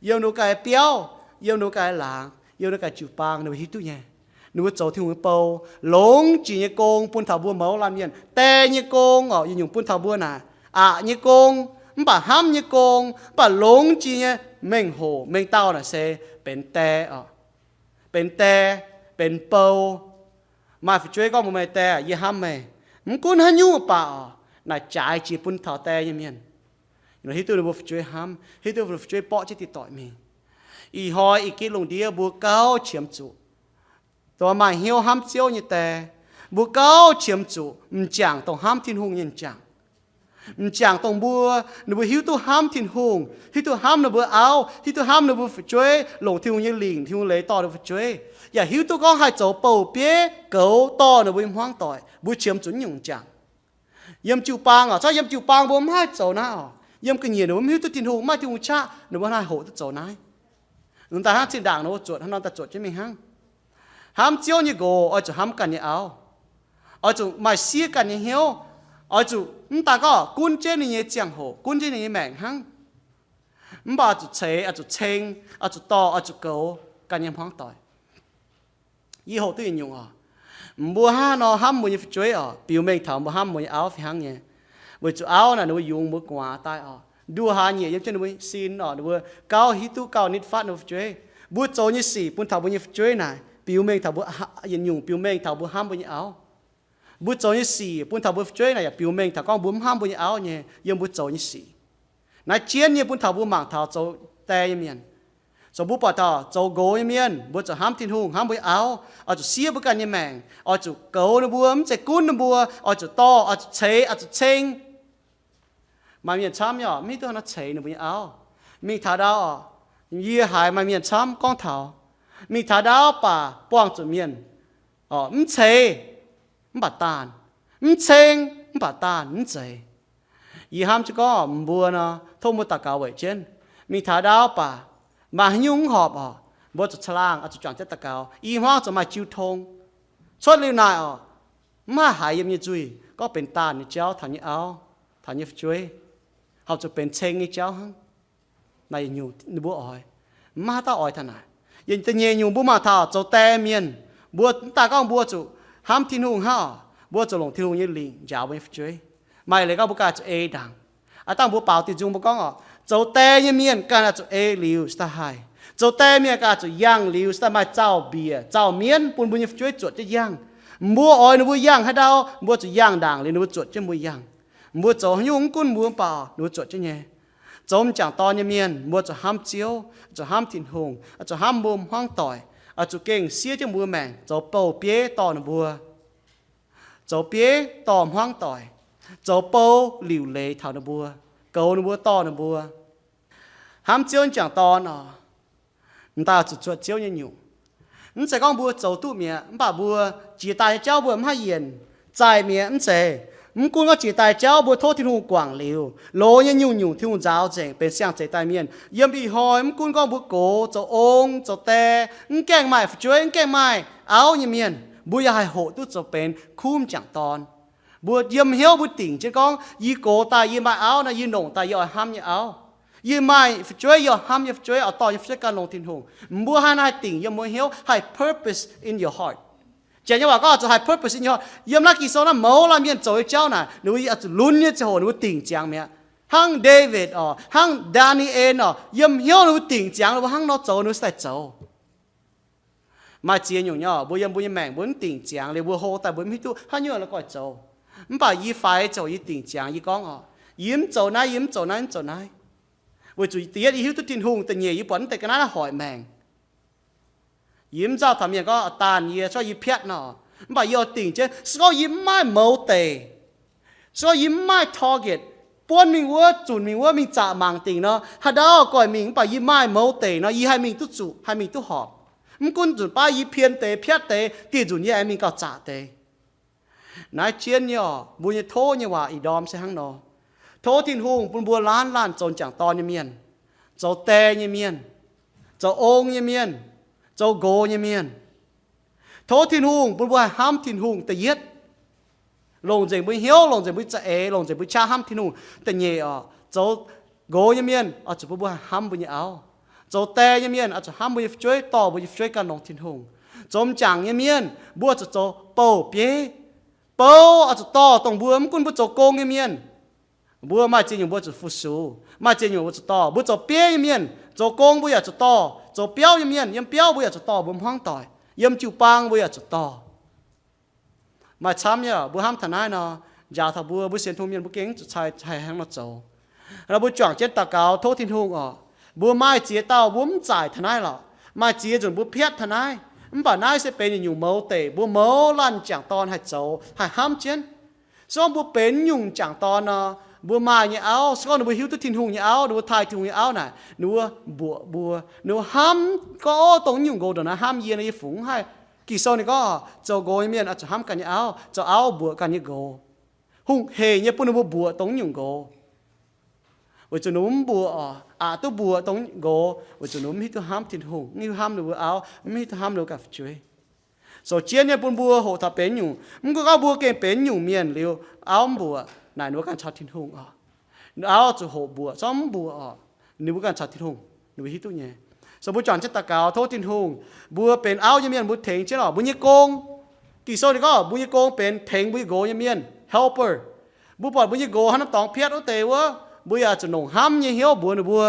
yiem ninh mbuo ganh biauv, yiem ninh mbuo ganh laangz, yiem ninh mbuo ganh jiu-baang, ninh mbuo hiuv duqv nyei. Ninh mbuo zoux Tin-Hungh nyei bou, longx jiex nyei gong bun taux mbuo mouz laanh mienh. Die nyei gong oc, yietc nyungc bun taux mbuo naaic, aqc nyei gong, mv baac hnamv nyei gong, mv baac longx jiex nyei mengh hoc mengh dauh naaic se benx die oc. Benx die, benx bou. Maaih fu'jueiv gorngv mbuox meih, Die, yie hnamv meih. Mv gunv haaix nyungc baac oc, naaic jaaix jiex bun taux die nyei mienh. Hiuv duqv ninh mbuo fu'jueiv hnamv, hiuv duqv ninh mbuo fu'jueiv borqv jienv diqc doic mingh. Ih hnoi ih gitv lungh ndiev mbuo gauh qiemx zuqc dongh maaih hnyouv hnamv Ziouv nyei die. Mbuo gauh qiemx zuqc m'jangc dongh hnamv Tin-Hungh nyei m'jangc. M'jangc dongh mbuo, ninh mbuo hiuv duqv hnamv Tin-Hungh, hiuv duqv hnamv ninh mbuo auv, hiuv duqv hnamv ninh mbuo fu'jueiv, longc Tin-Hungh nyei lingc, Tin-Hungh leiz dorh ninh mbuo fu'jueiv, yaac hiuv duqv gorngv haih zoux bou-bieiv goux dorh ninh mbuo nyei hmuangv doic. Mbuo qiemx zuqc nyungc m'jangc. Yiem jiu-baang oc, cuotv yiem jiu-baang mbuo mv haih zoux naaiv oc. Yiem ga'nyiec ninh mbuo mv hiuv duqv Tin-Hungh, mv maaih Tin-Hungh qaqv, ninh mbuo haih hoqc duqv zoux naaiv. Nor daaih hnangv zinh ndaangc ninh mbuo zuotc hnangv nor daaih zuotc jienv mingh hnangv. Hnamv Ziouv nyei nqox oix zuqc hnamv ganh nyei auv. Oix zuqc maaih siev ganh nyei hnyouv. Oix zuqc mv daan gorngv gunv jienv ninh nyei ziangh hoc, gunv jienv ninh nyei maengc hnangv. Mv baac oix zuqc ceix, oix zuqc ceng, oix zuqc dorh, oix zuqc goux ganh nyei hmuangv doic. Yie hoqc duqv yietc nyungc oc, mbuo hnangv nor hnamv mbuo nyei fu'jueiv oc, biux mengh taux mbuo hnamv mbuo nyei auv fih hnangv nyei. Weic zuqc auv naaic ninh mbuo yungz mbuo gu'nguaaz daaih oc, nduov hlaax nyieqc yiem jienv ninh mbuo sin oc, ninh mbuo gauh hiuv duqv gauh nitv fatv ninh mbuo fu'jueiv. Mbuo zoux nyei sic bun taux mbuo nyei fu'jueiv naaic biux mengh taux mbuo, yietc nyungc biux mengh taux mbuo hnamv mbuo nyei auv. Mbuo zoux nyei sic bun taux mbuo fu'jueiv naaic yaac biux mengh taux gorngv mbuo mv hnamv mbuo nyei auv nyei yiem mbuo zoux nyei sic. Naaiv jienv nyei bun taux mbuo mangc taux zoux die nyei mienh. Zoux mbuo buatc taux zoux nqox nyei mienh, mbuo zuqc hnamv Tin-Hungh, hnamv mbuo nyei auv, oix zuqc siev mbuo ganh nyei maengc, oix zuqc goux ninh mbuo, mv zeiz gunv ninh mbuo, oix zuqc dorh, oix zuqc ceix, oix zuqc ceng. Maaih mienh camv nyei oc, mv hiuv duqv hnangv nor ceix ninh mbuo nyei auv. Mingh taux ndau oc, yie haiz maaih mienh camv gorngv taux, mingh taux ndau baac buangh zuqc mienh oc, mv ceix mv baac daanh, mv ceng mv baac daanh, mv zeiz. Yie hnamv jienv gorngv mbuo nor, tov mbuo daux gaux weic jienv. Mingh taux ndau baac maaih haaix nyungc mv horpc oc, mbuo zuqc caangh laangh oix zuqc juangc jienv daux gaux, i hmuangv zuqc maaih jiu tong. Cuotv liuz naaic oc, mv haih haiz yiem nyei nzuih gorngv benx daanh nyei jauv taux nyei auv, taux nyei fu'jueiv, horpc zuqc benx ceng nyei jauv hnangv. Naaiv yietc nyungc ninh mbuo oix, mv maaih haaix dauh oix taux naaic. Yiem da'nyeic nyungc mbuo mangc taux zoux die mienh, mbuo mv daan gorngv mbuo zuqc hnamv Tin-Hungh hnangv oc, mbuo zuqc longc Tin-Hungh nyei lingc njaaux mbuo nyei fu'jueiv. Maaih leiz gorngv mbuo ganh zuqc ei ndaangc. Aav dangh mbuo baaux diuh nzung mbuo gorngv oc, zoux die nyei mienh ganh oix zuqc ei liuz se daaih haih. Zoux die mienh ganh oix zuqc yangh liuz se daaih maaih zaux-mbiec zaux-mienv bun mbuo nyei fu'jueiv zuotc jienv yangh. Mbuo oix ninh mbuo yangh haaix ndau, mbuo zuqc yangh ndaangc liuz ninh mbuo zuotc jienv mbuo yangh. Mbuo zoux haaix nyungc mv gunv mbuo mv baac ninh mbuo zuotc jienv nyei. Zoux m'jangc dorn nyei mienh, mbuo zuqc hnamv Ziouv, zuqc hnamv Tin-Hungh, zuqc hnamv mbuo hmuangv doic, oix zuqc gengh siev jienv mbuo maengc zoux bou-bieiv dorh ninh mbuo, zoux bieiv dorh hmuangv doic, zoux bou liuc leiz taux ninh mbuo, goux ninh mbuo, dorh ninh mbuo. Hnamv Ziouv m'jangc dorn oc, m'daaih zuqc zuotc Ziouv nyei nyungc. Mv zeiz gorngv mbuo zoux duqv mi'aqv, mv baac mbuo jiex daaih nyei jauv mbuo mv haih yienc. Zaih mi'aqv mv zeiz. Mv gunv gorngv jiex daaih jauv mbuo tov Tin-Hungh guangc liuz, loz nyei nyungc-nyungc Tin-Hungh nzaaux nzengc benx siang-zeix daaih mienh. Yiem ih hnoi mv gunv gorngv mbuo gox, zoux ong, zoux die, mv gaengh maaih fu'jueiv, mv gaengh maaih auv nyei mienh, mbuo yaac haih hoqc duqv zoux benx kuv m'jangc dorn. Mbuo yiem hnyouv mbuo dingc jienv gorngv, yie gox daaih yie maaih auv nor, yie longc daaih yie oix hnamv nyei auv. Yie maaih fu'jueiv yie oix hnamv nyei fu'jueiv, oix dorh nyei fu'jueiv gan longx Tin-Hungh. Mbuo haih naaic dingc yiem mbuo hnyouv haih purpose in your heart. Janx nyei waac gorngv zuqc haih purpose in your heart. Yiem naaiv Ging-Sou naaiv mouz laanh mienh zoux nyei jauv naaic, ninh mbuo zuqc lunx nyei ziangh hoc ninh mbuo dingc ziangx mi'aqv. Hnangv Ndaawitv oc, hnangv Ndaa^ni^en oc, yiem hnyouv ninh mbuo dingc ziangx ninh mbuo hnangv nor zoux ninh mbuo daaih zoux. Maaih ziex nyungc nyei oc, mbuo yiem mbuo nyei maengc mbuo mv dingc ziangx liuz mbuo hlo daaih mbuo mv hiuv duqv haaix nyungc la'guaih zoux. Mv baac yie faix zoux yie dingc ziangx yie gorngv oc, yie mv zoux naaiv, yie mv zoux naaiv, mv zoux naaiv. Weic zuqc da'yietv yie hiuv duqv Tin-Hungh, da'nyeic yie buatc mv deix ga'naaiv naaiv hoic maengc. Yie mv nzauh taux mienh gorngv, Aa, daanh yie, se gorngv yie piatv nor, mv baac yie oix dingc jienv, se gorngv yie mv maaih mouz deic, se gorngv yie mv maaih target buonv mingh wuov, zunc mingh wuov, mingh zaqc mangc dingc nor, haaix ndau goiv mingh, mv baac yie maaih mouz deic nor, yie haih mingh duqv zuqc, haih mingh duqv horpc. Mv gunv nzunc baav yie pien deix, piatv deix, dieh nzunc yie aengx mingh gauh zaqc deix. Naaiv jienv nyei oc, mbuo nyei tov nyei waac ih ndorm se hnangv nor. Tov Tin-Hungh bun mbuo laanh laanh zoux m'jangc dorn nyei mienh, zoux die nyei mienh, zoux ong nyei mienh, zoux nqox nyei mienh. Tov Tin-Hungh bun mbuo haih hnamv Tin-Hungh da'yietv. Longc nzengc mbuo hnyouv, longc nzengc mbuo za'eix, longc nzengc mbuo qaqv hnamv Tin-Hungh. Da'nyeic oc, zoux nqox nyei mienh oix zuqc bun mbuo haih hnamv mbuo nyei auv. Zoux die nyei mienh oix zuqc hnamv mbuo nyei fu'jueiv, dorh mbuo nyei fu'jueiv ganh longx Tin-Hungh. Zoux m'jangc nyei mienh mbuo zuqc zoux bouh bieiv. Bouh oix zuqc dorh dongh mbuo, mv gunv mbuo zoux gong nyei mienh, mbuo maaih ziex nyungc mbuo zuqc fu-sux, maaih ziex nyungc mbuo zuqc dorh. Mbuo zoux bieiv nyei mienh, zoux gong mbuo yaac zuqc dorh. Zoux biauv nyei mienh, yiem biauv mbuo yaac zuqc dorh, mbuo hmuangv doic, yiem jiu-baang mbuo yaac zuqc dorh. Maaih camv nyei mbuo hnamv taux naaiv nor, njaaux taux mbuo, mbuo sienx Tin-Hungh mienh mbuo gengh zuqc cai, cai hnangv nor zoux. Nor mbuo juangc jienv daux gaux tov Tin-Hungh oc. Mbuo maaih ziex dauh mbuo mv zaaic taux naaiv lorqc. Maaih ziex nzunc mbuo piatv taux naaiv, mv baac naaiv se benx yietc nyungc mouz deic mbuo mouz laanh m'jangc dorn haih zoux, haih hnamv jienv. Se gorngv mbuo benx nyungc m'jangc dorn nor, mbuo maaih nyei auv, se gorngv ninh mbuo hiuv duqv Tin-Hungh nyei auv, ninh mbuo taaih Tin-Hungh nyei auv naaic, ninh mbuo mbuoqc mbuo, ninh mbuo hnamv gorngv, Ov, dongh nyungc nqox ndongc naaiv hnamv yie nor, yie fungx mv haih. Ging-Sou ninh gorngv zoux nqox nyei mienh oix zuqc hnamv ganh nyei auv, zoux auv mbuoqc ganh nyei nqox. Hungh heic nyei bun ninh mbuo mbuoqc dongh nyungc nqox. Weic zuqc ninh mbuo mv mbuoqc oc, aqc duqv mbuoqc dongh nqox, weic zuqc ninh mbuo mv hiuv duqv hnamv Tin-Hungh, mv hiuv hnamv ninh mbuo auv, mv hiuv duqv hnamv ninh mbuo ganh fu'jueiv. Sou jienv nyei bun mbuo hoqc taux benx nyungc, mv gunv gorngv mbuo gengh benx nyungc mienh liuz, auv mv mbuoqc naaic, ninh mbuo ganh caux Tin-Hungh oc. Auv zuqc hoqc mbuoqc, zorqv mv mbuoqc oc, ninh mbuo ganh caux Tin-Hungh, ninh mbuo hiuv duqv nyei. So mbuo juangc jienv daux gaux tov Tin-Hungh, mbuo benx auv nyei mienh mbuo tengx jienv oc mbuo nyei gong. Ging-Sou ninh gorngv mbuo nyei gong benx tengx mbuo nyei nqox nyei mienh, helper. Mbuo buatc mbuo nyei nqox haaix norm dorngx piatv wuov deix wuov, mbuo yaac zuqc nongc hnamv nyei hnyouv mbuox ninh mbuo.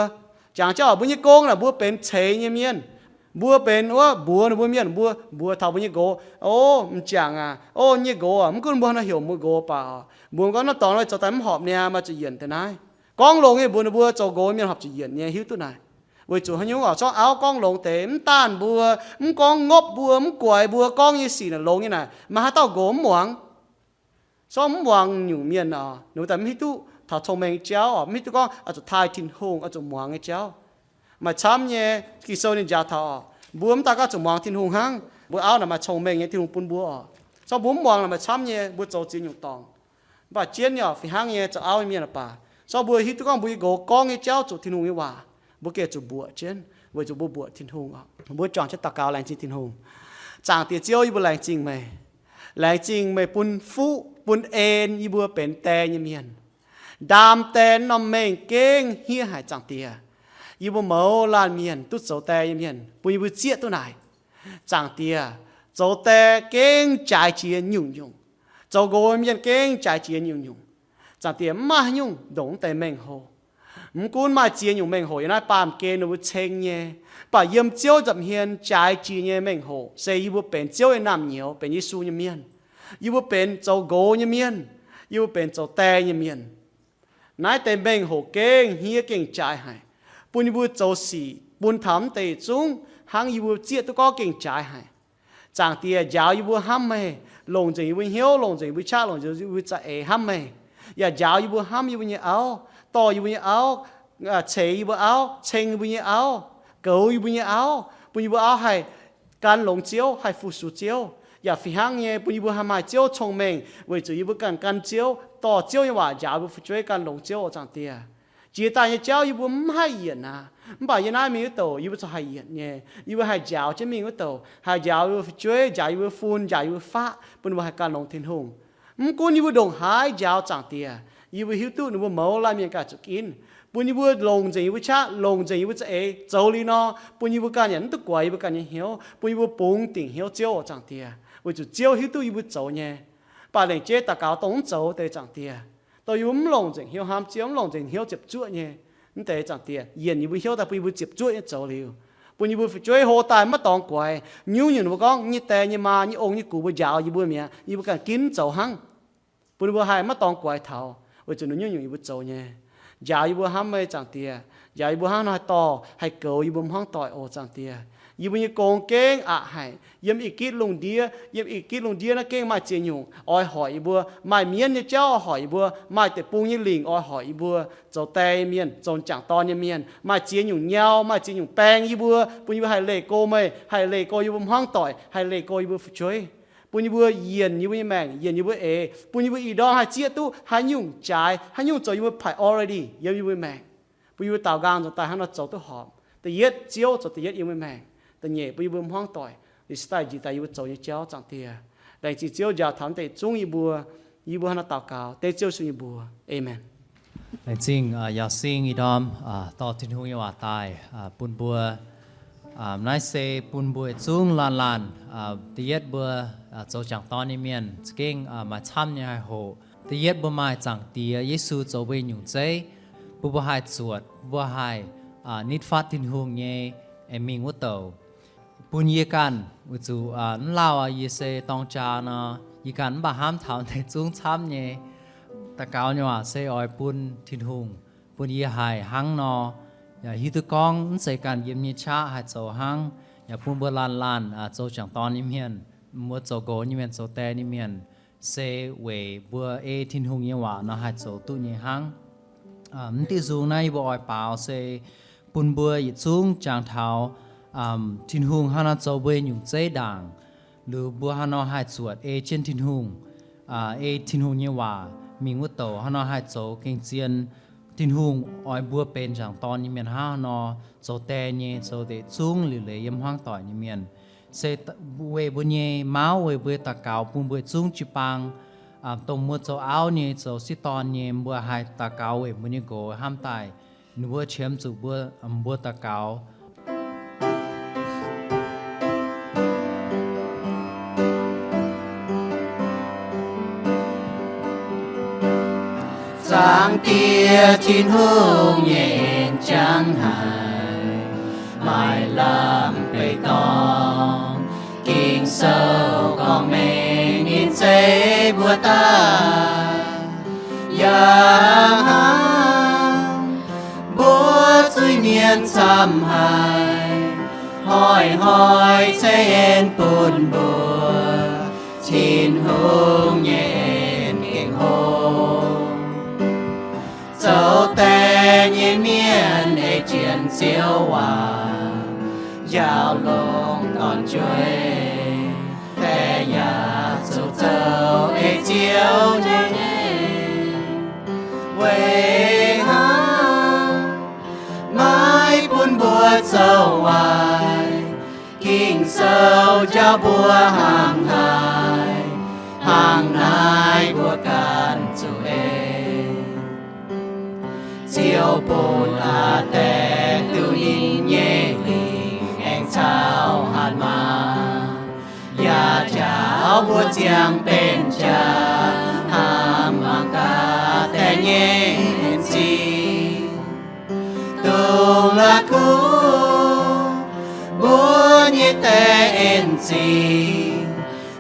Jangx jienv oc mbuo nyei gong naaic mbuo benx ceix nyei mienh, mbuo benx wuov mbuox ninh mbuo mienh, mbuo mbuox taux mbuo nyei nqox, Ov, m'jangc aac, ov, nyei nqox aac, mv gunv mbuo haaix nor heuc mbuo nqox baac oc, mbuox gorngv naaiv dorngx naaiv zoux daaih mv horpc niaa, maaih zuqc yienc deix naaiv. Gorngv longx nyei mbuox ninh mbuo zoux nqox nyei mienh horpc zuqc yienc nyei, hiuv duqv naaic. Weic zuqc haaix nyungc oc, zorqv auv gorngv longx deix, mv daanh mbuo, mv gorngv ngopv mbuo, mv guaix mbuo, gorngv nyei sic naaic longx nyei naaic, maaih haaix dauh nqox mv muangx? Zorqv mv muangx nyungc mienh oc, ninh mbuo daaih mv hiuv duqv taux cong-mengh nyei jauv oc, mv hiuv duqv gorngv oix zuqc taaih Tin-Hungh, oix zuqc muangx nyei jauv. Maaih camv nyei Ging-Sou ninh njaaux taux oc, mbuo mv daan gorngv zuqc muangx Tin-Hungh hnangv, mbuo auv naaic maaih cong-mengh nyei, Tin-Hungh bun mbuo oc. Zorqv mbuo mv muangx naaic maaih camv nyei, mbuo zoux ziex nyungc dorngc. Mv baac jienv nyei oc, fih hnangv nyei zoux auv nyei mienh oc baac, zorqv mbuo hiuv duqv gorngv mbuo nyei nqox gorngv nyei jauv zuqc Tin-Hungh nyei waac, mbuo gengh zuqc mbuoqc jienv weic zuqc mbuo mbuoqc Tin-Hungh oc. Mbuo juangc jienv daux gaux laengz zingh Tin-Hungh. Zaangc Diex Ziouv, yie mbuo laengz zingh meih. Laengz zingh meih bun fuqv bun en yie mbuo benx die nyei mienh. Ndaam die norm mengh gengh hniev haic, Zaangc Diex. Yie mbuo mouz laanh mienh duqv zoux die nyei mienh, bun yie mbuo zieqv duqv naaic. Zaangc Diex, zoux die gengh jaaix jiex nyungc-nyungc. Zoux nqox mienh gengh jaaix jiex nyungc-nyungc. Zaangc Diex, mv maaih haaix nyungc ndongc mv deix mengh hoc. Mv gunv maaih ziex nyungc mengh hoc yiem naaiv baamh gen ninh mbuo ceng nyei, mv baac yiem Ziouv nza'hmien jaaix jiex nyei mengh hoc se yie mbuo benx Ziouv nyei naamh nyouz, benx Yesu nyei mienh. Yie mbuo benx zoux nqox nyei mienh. Yie mbuo benx zoux die nyei mienh. Naaiv deix mengh hoc gengh hniev gengh jaaix haic, bun yie mbuo zoux sic bun taux mv deix yietc zungv hnangv yie mbuo zieqv duqv gorngv gengh jaaix haic. Zaangc Diex, njaaux yie mbuo hnamv meih, longc nzengc yie mbuo hnyouv, longc nzengc yie mbuo qaqv, longc nzengc yie mbuo za'eix hnamv meih. Yaac njaaux yie mbuo hnamv yie mbuo nyei auv, dorh yie mbuo nyei auv, ceix yie mbuo auv, ceng yie mbuo nyei auv, goux yie mbuo nyei auv, bun yie mbuo auv haih gan longx Ziouv, haih fu-sux Ziouv. Yaac fih hnangv nyei, bun yie mbuo haih maaih Ziouv cong-mengh, weic zuqc yie mbuo ganh gan Ziouv, dorh Ziouv nyei waac njaaux yie mbuo fu'jueiv gan longx Ziouv oc, Zaangc Diex. Jiex daaih nyei jauv yie mbuo mv haih yienc aqv. Mv baac yie naaiv mingh wuov douc yie mbuo corc haih yienc nyei. Yie mbuo haih njaaux jienv mingh wuov douc, haih njaaux yie mbuo fu'jueiv, njaaux yie mbuo fun, njaaux yie mbuo faqv, bun ninh mbuo haih gan longx Tin-Hungh. Mv gunv yie mbuo ndongc haaix njaaux, Zaangc Diex, yie mbuo hiuv duqv ninh mbuo mouz laanh mienh ganh zuqc ginv. Bun yie mbuo longc nzengc yie mbuo qaqv, longc nzengc yie mbuo za'eix zoux liuz nor, bun yie mbuo ganh yaac mv duqv guaix yie mbuo ganh nyei hnyouv, bun yie mbuo bungx dingc hnyouv Ziouv oc, Zaangc Diex, weic zuqc Ziouv hiuv duqv yie mbuo zoux nyei. Mv baac lengc jeiv daux gaux dongh mv zoux deix, Zaangc Diex, dongh yie mbuo mv longc nzengc hnyouv hnamv Ziouv, mv longc nzengc hnyouv ziepc zuoqv nyei, mv deix, Zaangc Diex, yienc yie mbuo hnyouv daaih bun yie mbuo ziepc zuoqv nyei zoux liuz, bun yie mbuo fu'jueiv hlo daaih maiv dorngx guaix. Nyungc-nyungc ninh mbuo gorngv nyei die nyei maa nyei ong nyei gux mbuo njaaux yie mbuo mi'aqv, yie mbuo ganh ginv zoux hnangv. Bun ninh mbuo haih maiv dorngx guaix taux, weic zuqc ninh nyungc-nyungc yie mbuo zoux nyei. Njaaux yie mbuo hnamv meih, Zaangc Diex. Njaaux yie mbuo hnangv nor haih dorh, haih goux yie mbuo hmuangv doic oc, Zaangc Diex. Yie mbuo nyei gong gengh aqc haic. Yiem ih gitv lungh ndiev, yiem ih gitv lungh ndiev naaiv gengh maaih ziex nyungc oix hoic yie mbuo. Maaih mienv nyei jauv oix hoic yie mbuo. Maaih deic-bung nyei lingc oix hoic yie mbuo zoux die nyei mienh, zoux m'jangc dorn nyei mienh. Maaih ziex nyungc nyau, maaih ziex nyungc baeng yie mbuo, bun yie mbuo haih leih go meih, haih leih go yie mbuo hmuangv doic, haih leih go yie mbuo fu'jueiv. Bun yie mbuo yienc yie mbuo nyei maengc, yienc yie mbuo eix, bun yie mbuo ih ndorm haih zieqv duqv haaix nyungc jaaix, haaix nyungc zoux yie mbuo priority yiem yie mbuo maengc. Bun yie mbuo daaux nqaang nzuonx daaih hnangv nor zoux duqv horpc. Da'yietv, Ziouv zoux da'yietv yiem meih maengc. Da'nyeic, bun yie mbuo hmuangv doic liuz se daaih njiec daaih yie mbuo zoux nyei jauv, Zaangc Diex. Laengz zingh Ziouv njaaux taux naaiv deix zungv yie mbuo, yie mbuo hnangv nor daux gaux dengv Ziouv Yesu nyei mbuox. Aamen. Laengz zingh Yaauc Sing ih ndorm dorh Tin-Hungh nyei waac daaih bun mbuo naaiv se bun mbuo zungv laanh laanh, da'yietv mbuo zoux m'jangc dorn nyei mienh za'gengh maaih camv nyei haih hoqc. Da'yietv mbuo maaih Zaangc Diex Yesu zoux mbuo nyei nyungc zeiv, bun mbuo haih zuotc, mbuo haih nitv fatv Tin-Hungh nyei mingh wuov douc. Bun yie ganh weic zuqc mv lauh yie se dorng jaa nor, yie ganh mv baac hnamv taux deix zungv camv nyei. Daux gaux nyei waac se oix bun Tin-Hungh bun yie haih hnangv nor, yaac hiuv duqv gorngv mv zeiz ganh yiem nyei qaqv haih zoux hnangv, yaac bun mbuo laanh laanh zoux m'jangc dorn nyei mienh, mbuo zoux nqox nyei mienh, zoux die nyei mienh, se weic mbuo ei Tin-Hungh nyei waac nor haih zoux duqv nyei hnangv. Mv diuh nzung naaiv yie mbuo oix baaux se bun mbuo yietc zungv jangx taux Tin-Hungh hnangv nor zoux mbuo nyungc zeiv ndaangc, liuz mbuo hnangv nor haih zuotc ei jienv Tin-Hungh, ei Tin-Hungh nyei waac mingh wuov douc hnangv nor haih zoux gengh zien. Tin-Hungh oix mbuo benx m'jangc dorn nyei mienh hnangv nor, zoux die nyei, zoux deix zungv liuc leiz yiem hmuangv doic nyei mienh. Se weic mbuo nyei mauv, weic mbuo daux gaux bun mbuo zungv jiu-baang, dongh mbuo zoux auv nyei, zoux sieqv dorn nyei, mbuo haih daux gaux weic mbuo nyei nqox hnamv daaih, ninh mbuo qiemx zuqc mbuo, mbuo daux gaux. Zaangc Diex Tin-Hungh nyei en jangx haic, maaih lamh beiv dorngx. Ging-Sou gorngv mengh ninh zeiv mbuo daaih, yaac hnangv mbuo zuiz-mienh camv haic, hnoi-hnoi ceix en bun mbuo. Tin-Hungh nyei en gengh hlo. Zoux die nyei mienh ei jienv Ziouv waac njaaux longx dorn-jueiv, die yaac zuqc zoux ei Ziouv nyei en. Weic hnangv maiv bun mbuo zoux waaic, Ging-Sou njaaux mbuo hnangv naaiv, hnangv naaiv mbuo ganh zuqc ei. Ziouv bun aa die duqv ninh nyei lingc aengx caux hatc maaz, yaac njaaux mbuo ziangh benx jaax hnamv mangc gaax die nyei en-zingh. Dongh la'kuqv mbuo nyei die en-zingh,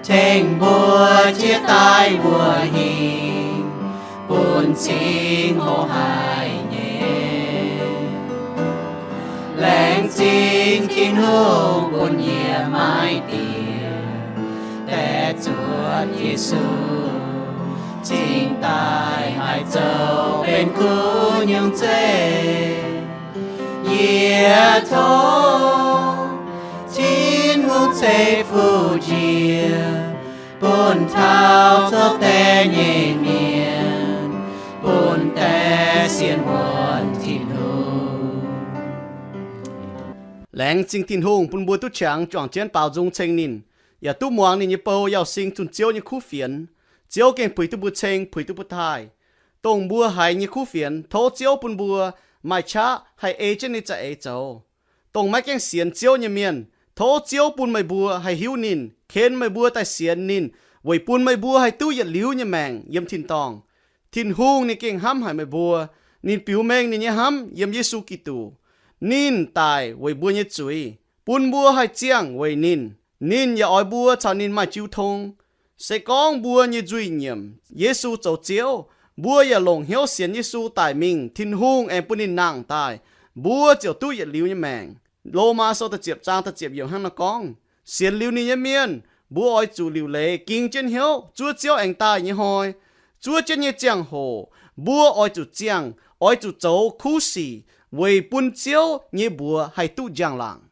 tengx mbuo jiex daaih wuov hingh, bun cingx hlo haic nyei. Laengz zingh Tin-Hungh bun yie maiv diex, deix zuotc Yesu cingx daaih haih zoux benx kuv nyungc zeiv. Yie tov Tin-Hungh ceix fuqv njiec bun taux zoux die nyei mienh, bun die sienx wuonx Tin-Hungh. Laengz zingh Tin-Hungh bun mbuo duqv qangx juangc jienv baaux nzung ceng ninh, yaac duqv muangx ninh nyei bou Yauz Sing zunh Ziouv nyei kuv fienx. Ziouv gengh puix duqv mbuo ceng, puix duqv mbuo taaih. Dongh mbuo haiz nyei kuv fienx, tov Ziouv bun mbuo maaih qaqv haih ei jienv ninh za'eix zoux. Dongh maiv gaengh sienx Ziouv nyei mienh, tov Ziouv bun meih mbuo haih hiuv ninh, ken meih mbuo daaih sienx ninh, weic bun meih mbuo haih duqv yietc liuz nyei maengc yiem tin-dorngh. Tin-Hungh ninh gengh hnamv haic meih mbuo. Ninh biux mengh ninh nyei hnamv yiem Yesu Giduc. Ninh daic weic mbuo nyei zuiz, bun mbuo haih ziangh weic ninh. Ninh yaac oix mbuo caux ninh maaih jiu tong. Se gorngv mbuo nyei nzuih nyiemc Yesu zoux Ziouv, mbuo yaac longc hnyouv sienx Yesu daic mingh, Tin-Hungh aengx bun ninh nangh daaih, mbuo ziouc duqv yietc liuz nyei maengc. Lomaa Sou da'ziepc zaang da'ziepc yiemc hnangv naaiv gorngv, sienx liuz ninh nyei mienh, mbuo oix zuqc liuc leiz ging jienv hnyouv zuov Ziouv aengx daaih nyei hnoi. Zuov jienv nyei ziangh hoc mbuo oix zuqc ziangh, oix zuqc zoux kuv sic weic bun Ziouv nyei mbuox haih duqv njang-laangc.